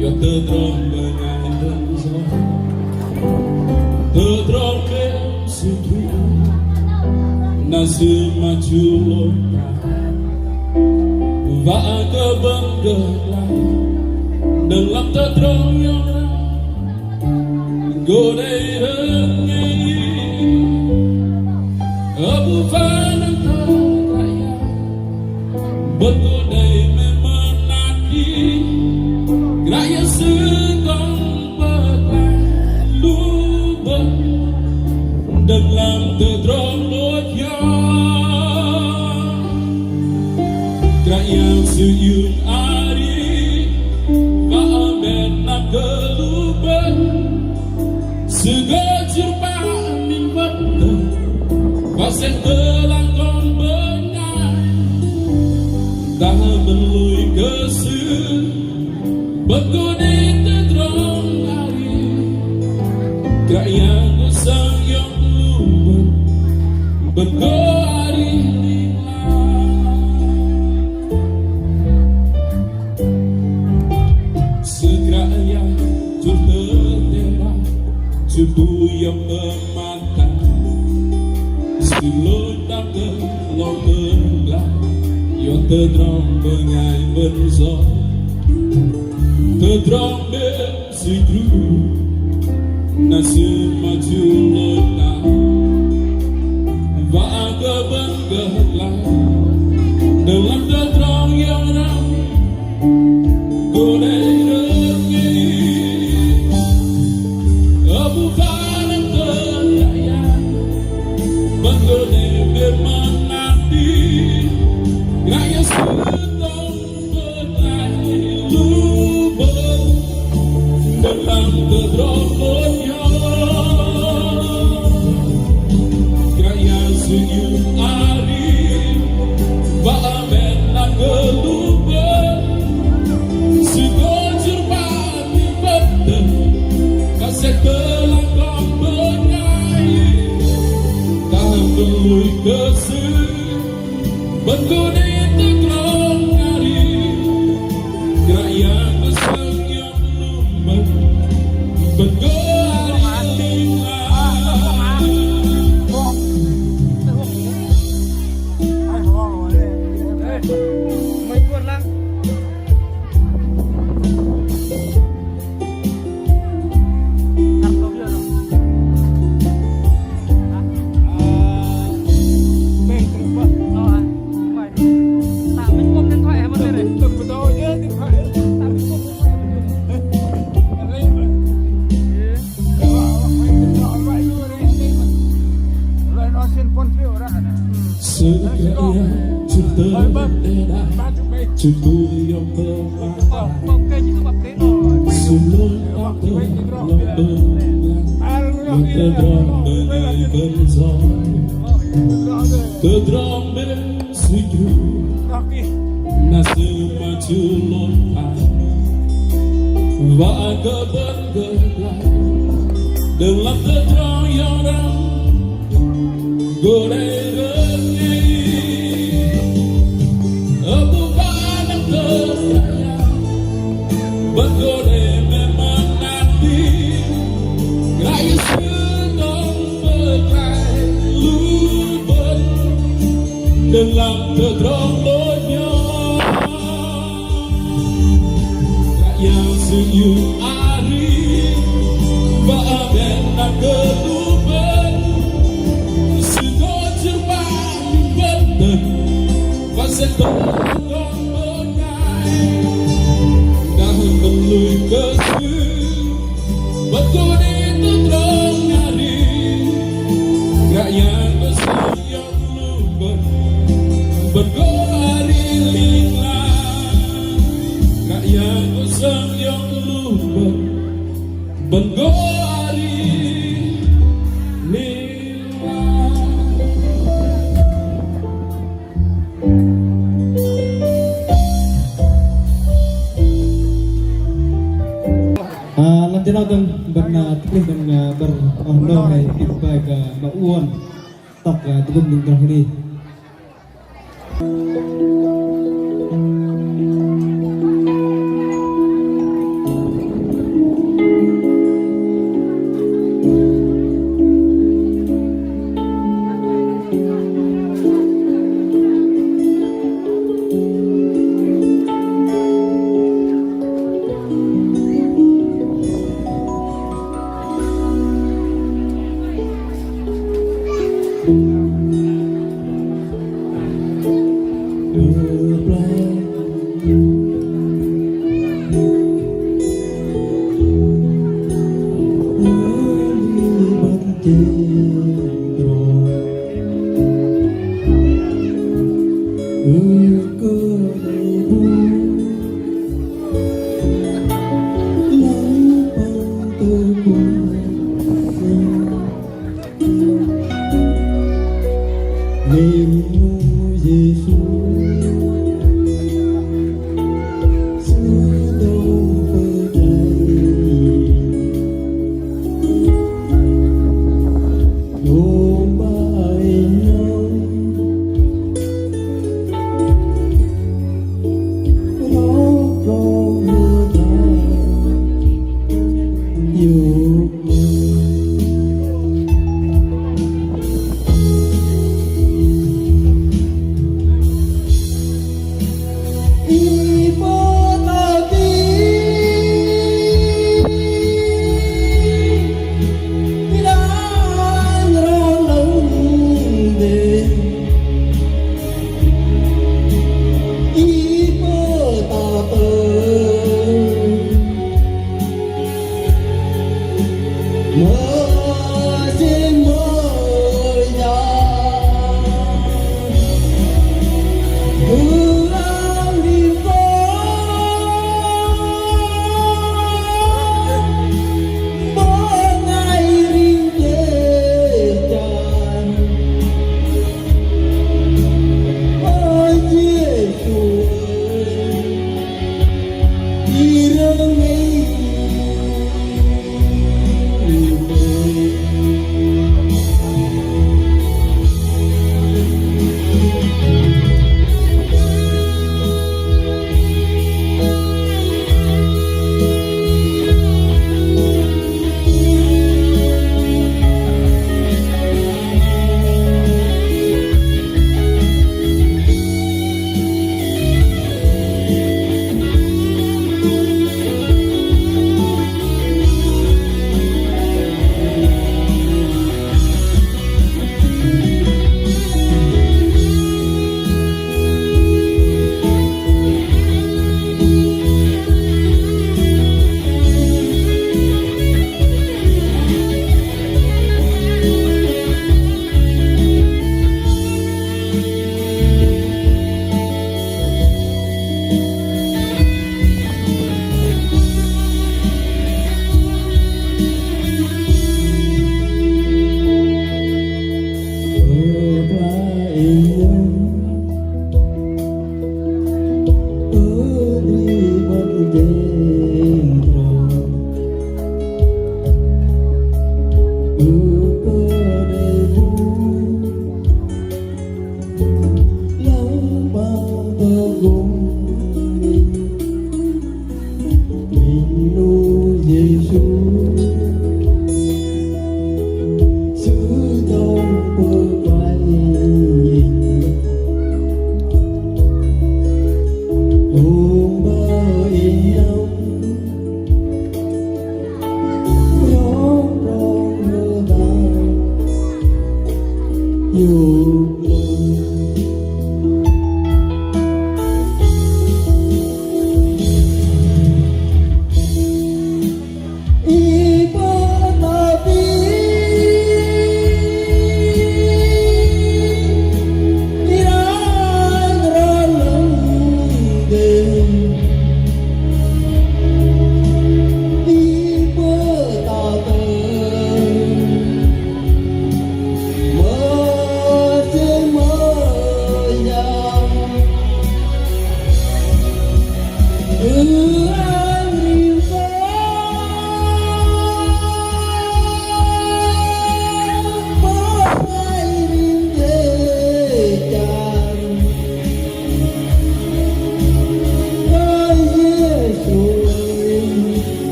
Yua tơdrong bơngai bơ̆n yoch. Tơdrong bơ̆n Sư truh, na Sư mă jur lôch tơ. Wă kơ bơ̆n gơh glăi, đơ̆ng lăm tơdrong yoch răm, gô đei rơngei. Ơ bu wă nơ̆ng tơ Kră Yang. Bơ̆n gô đei mĕ mơnat đĭ, Kră Yang Sư dŏng pơklaih lu bơ̆n, đơ̆ng lăm tơdrong lôch yoch. Kră Yang Sư iung arih, wă mĕ mơnat kơ lu bơ̆n. Sư gô jur pă minh bơ̆n tơ, wă sek tơlang kon bơngai. Dah bơ̆n lui kơ Sư, bơ̆n gô đei tơdrong arih. Kră Yang gô sơng iŏk lu bơ̆n, bơ̆n gô arih ling lang. Sư Kră Yang jur tơ tơdrong, jur bu iŏk pơmat tah. Sư lôch tơ tơ lŏng pơglah, yua tơdrong bơngai bơ̆n yoch. Tơdrong bơ̆n Sư truh, na Sư mă jur lôch tah. Wă kơ bơ̆n gơh glăi, đơ̆ng lăm tơdrong yoch răm, gô đei rơngei. Ơ bu wă nơ̆ng tơ Kră Yang, bơ̆n gô đei mĕ mơnat đĭ, Kră Yang Sư dŏng pơklaih lu bơ̆n, đơ̆ng lăm tơdrong lôch yoch. Kră Yang Sư iung arih, wă mĕ mơnat kơ lu bơ̆n. Sư gô jur pă minh bơ̆n tơ, wă sek tơlang kon bơngai. Dah bơ̆n lui kơ Sư, bơ̆n gô đei tơdrong arih. Kră Yang gô sơng iŏk lu bơ̆n, bơ̆n gô arih ling lang. Sư Kră Yang jur tơ tơdrong, jur bu iŏk pơmat. Sư lôch tơ tơ lŏng pơglah, yua tơdrong bơngai bơ̆n yoch. Tơdrong bơ̆n Sư truh, na Sư mă jur lôch tah. Wă kơ bơ̆n gơh glăi, đơ̆ng lăm tơdrong yoch răm, gô đei rơngei. Ơ bu wă nơ̆ng tơ Kră Yang, bơ̆n gô đei mĕ mơnat đĭ, Kră Yang Sư dŏng pơklaih lu bơ̆n, đơ̆ng lăm tơdrong lôch yoch. Kră Yang Sư iung arih, wă mĕ mơnat kơ lu bơ̆n. Sư gô jur pă minh bơ̆n tơ, wă sek tơlang kon bơngai. Dah bơ̆n lui kơ Sư, Tơ đei tơ trong arih, Kră Yang kơ sơng iŏk lu bơ̆n, bơ̆n gô arih ling lang. Kră Yang kơ sơng iŏk lu bơ̆n, bơ̆n gô arih ling lang. Ơ, lăm jơ 'nâu dơ̆ng bơ̆n, ơ, tơplih dơ̆ng, ơ, bơ̆n, ơ, noh hei, tĭp bai kơ mă uôn tŏk, ơ, tơgŭm dơ̆ng tơdrong hli.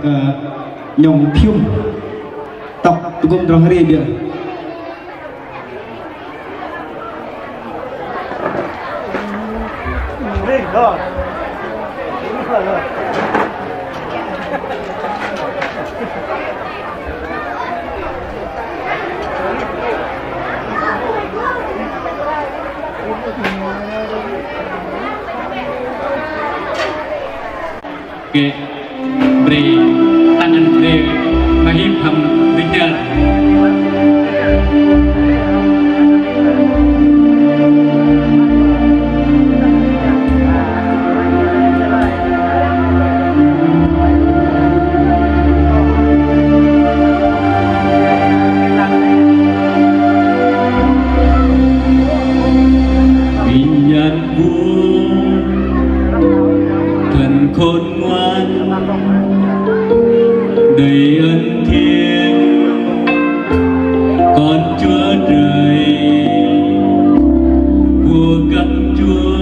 Ơ, nhŏng phiŭm tŏk tơgŭm tơdrong hơri biơ̆. Kơ bre, tăn ăn bre, mă hip hăm bre chăl. Bình an Vua, thần khôn ngoan, đầy ân thiêng, con Chúa Trời, Vua gắn Chúa,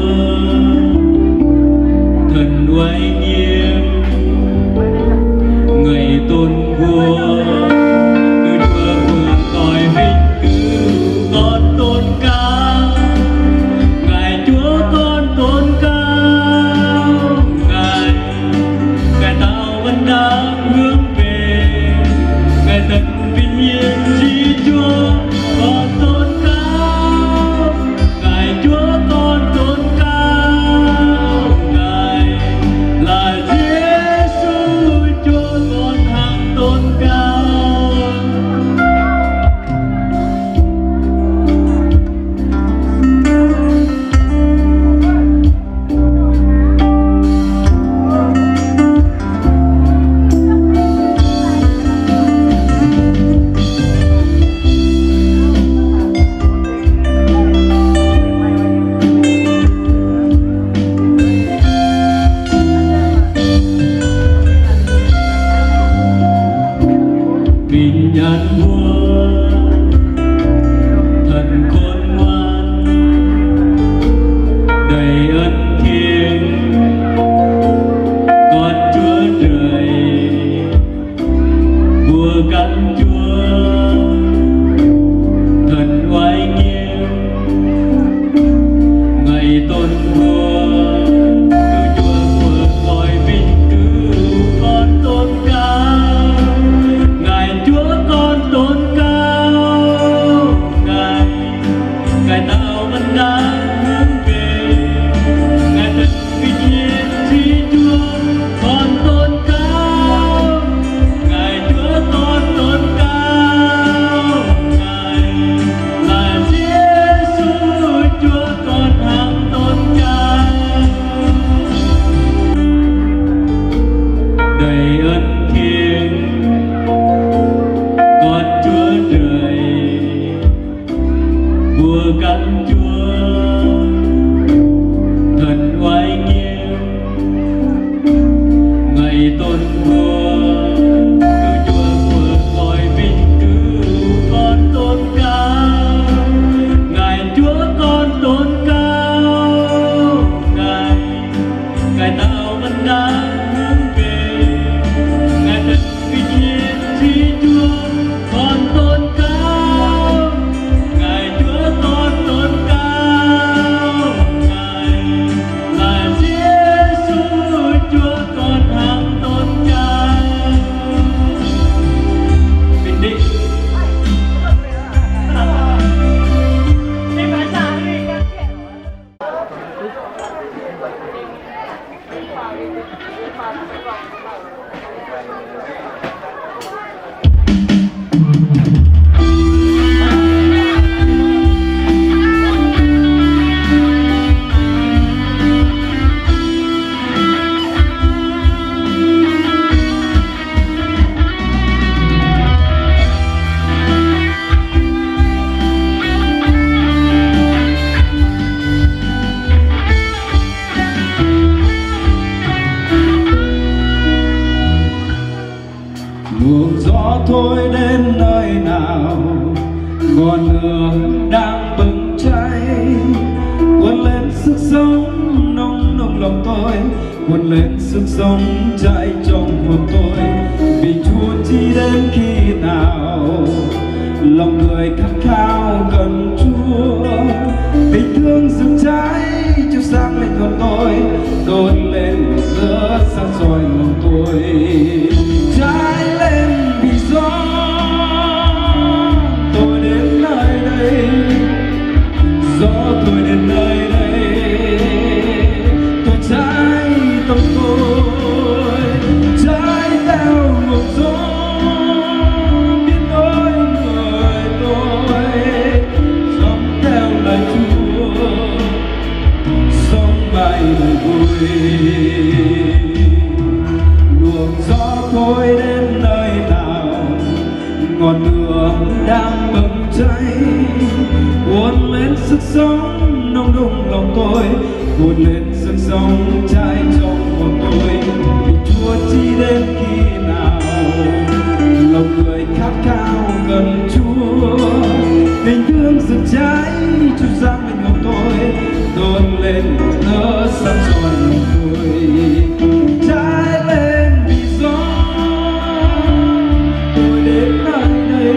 thần uy nghiêm, người tôn vua, Đức Chúa Trời coi vinh. Con tôn cao Ngài, Chúa con tôn cao Ngài, Ngài tạo vân đàng hướng về, Ngài thật vinh hiển, Chúa con tôn cao Ngài, Chúa con tôn cao Ngài, là Giêsu Chúa con hằng tôn cao. Bình an Vua, thần khôn ngoan, đầy ân thiêng, con Chúa Trời, Vua gắn Chúa, thần uy nghiêm, Ngài tôn vua, Đức Chúa Trời coi vinh, Chúa con tôn cao Ngài, Chúa con tôn cao Ngài, Ngài tạo vân đàng hướng về, Ngài thật vinh hiển, Chúa con tôn cao Ngài, Chúa con tôn cao Ngài, là Giêsu Chúa con hằng tôn cao. Đầy ân thiêng, con Chúa Trời, Vua gắn Chúa, thần uy nghiêm, Ngài tôn vua, Đức Chúa Trời coi vinh, Chúa con tôn cao Ngài, Chúa con tôn cao Ngài, Ngài tạo vân đàng hướng về, Ngài thật vinh hiển, Chúa con tôn cao Ngài, Chúa con tôn cao Ngài, là Giêsu Chúa con hằng tôn cao. Bình định. Luồng gió thổi đến nơi nào, ngọn lửa đang bừng cháy, cuốn lên sức sống nung nung lòng tôi. Cuồn lên sức sống cháy trong hồn tôi, vì Chúa chỉ đến khi nào lòng người khát khao cần Chúa. Tình thương rực cháy chiếu sáng lên hồn tôi, đốt lên ngọn lửa sáng soi lòng tôi. Cháy lên vì gió tôi đến nơi đây, gió tôi đến nơi đây, tôi cháy tâm tôi, cháy theo luồng gió, biến đổi người tôi, sống theo lời Chúa, sống mãi đời vui. Luồng gió thôi đến nơi nào, ngọn lửa đang bừng cháy, cuốn lên sức sống nung đung lòng tôi, cuốn lên sức sống cháy trong hồn tôi. Vì Chúa chỉ đến khi nào lòng người khát khao cần Chúa, tình thương rực cháy chiếu sáng lên hồn tôi, đốt lên ngọn lửa sáng soi lòng tôi. Cháy lên vì gió tôi đến nơi đây,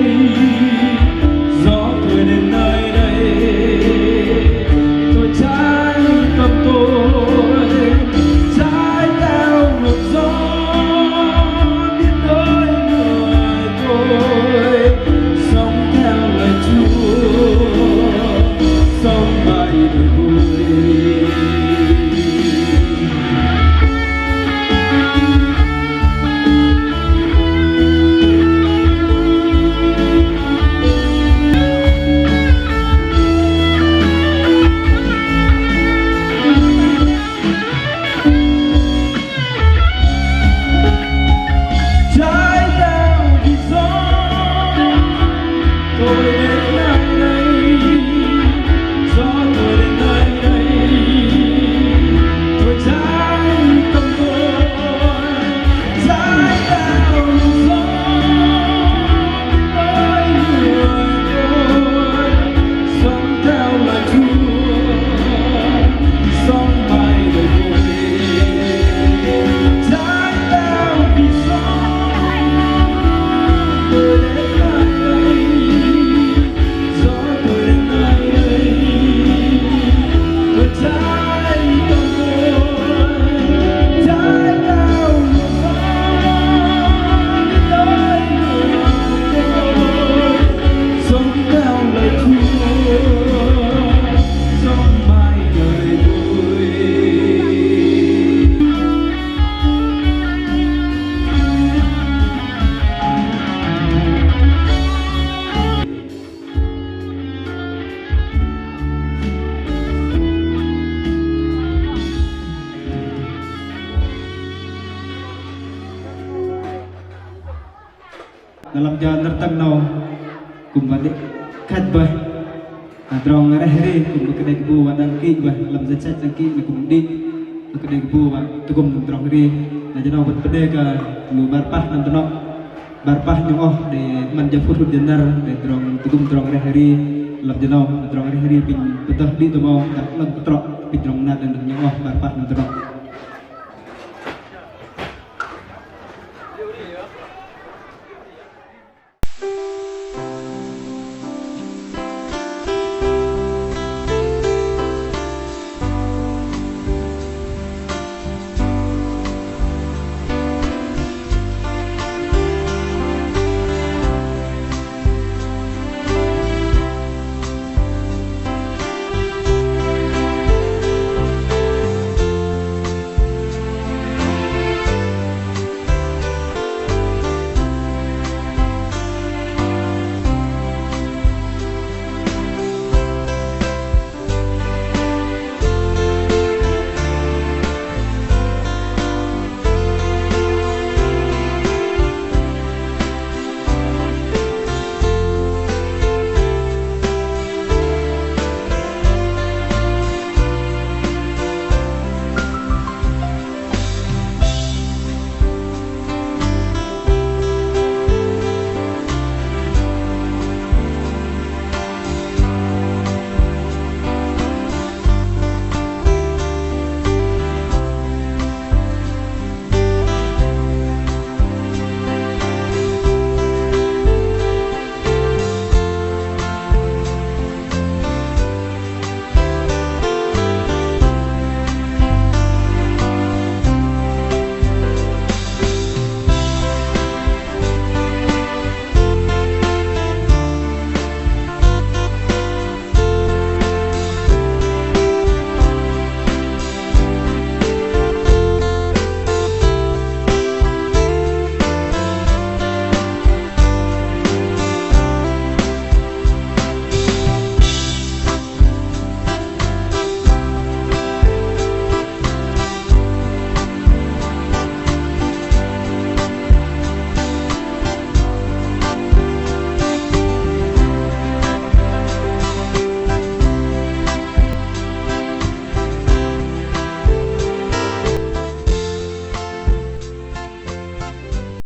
gió tôi đến nơi đây, tôi cháy tâm tôi, cháy theo luồng gió, biến đổi người tôi, sống theo lời Chúa, sống mãi đời vui. Cháy theo vì gió tôi đến nơi đây, gió tôi đến nơi đây, tôi cháy tâm tôi, cháy theo luồng gió, tôi người tôi sống theo lời Chúa, sống mãi đời vui. Cháy theo vì gió tôi đến nơi đây, gió tôi đến nơi đây, tôi cháy tâm tôi, cháy theo luồng gió, đến nơi người tôi sống theo lời Chúa, sống mãi đời vui. Na lăm jơ nơ̆r tơ̆ng 'nâu kư̆m wă đĭ kăch bơih. Tơdrong reh ri kư̆m kơdih kơ bu wă đăng ký bơih, lăm danh sách đăng ký 'nâu kư̆m đĭ. Kơdih kơ bu wă tơgŭm tơdrong ri. Na jơ 'nâu bơ̆n pơdê kơ lu 'bar pah năm tơnŏ. 'Bar pah nhŏng oh đei 'măn jơ phŭt hŭt jơ năr đei tơdrong tơgŭm tơdrong reh ri. Lăm jơ 'nâu tơdrong reh ri pinh pơdơh đĭ tơmâu dah 'lơ̆ng pơtrŏ pinh tơdrong năr đei nhŏng oh 'bar pah năm tơnŏ.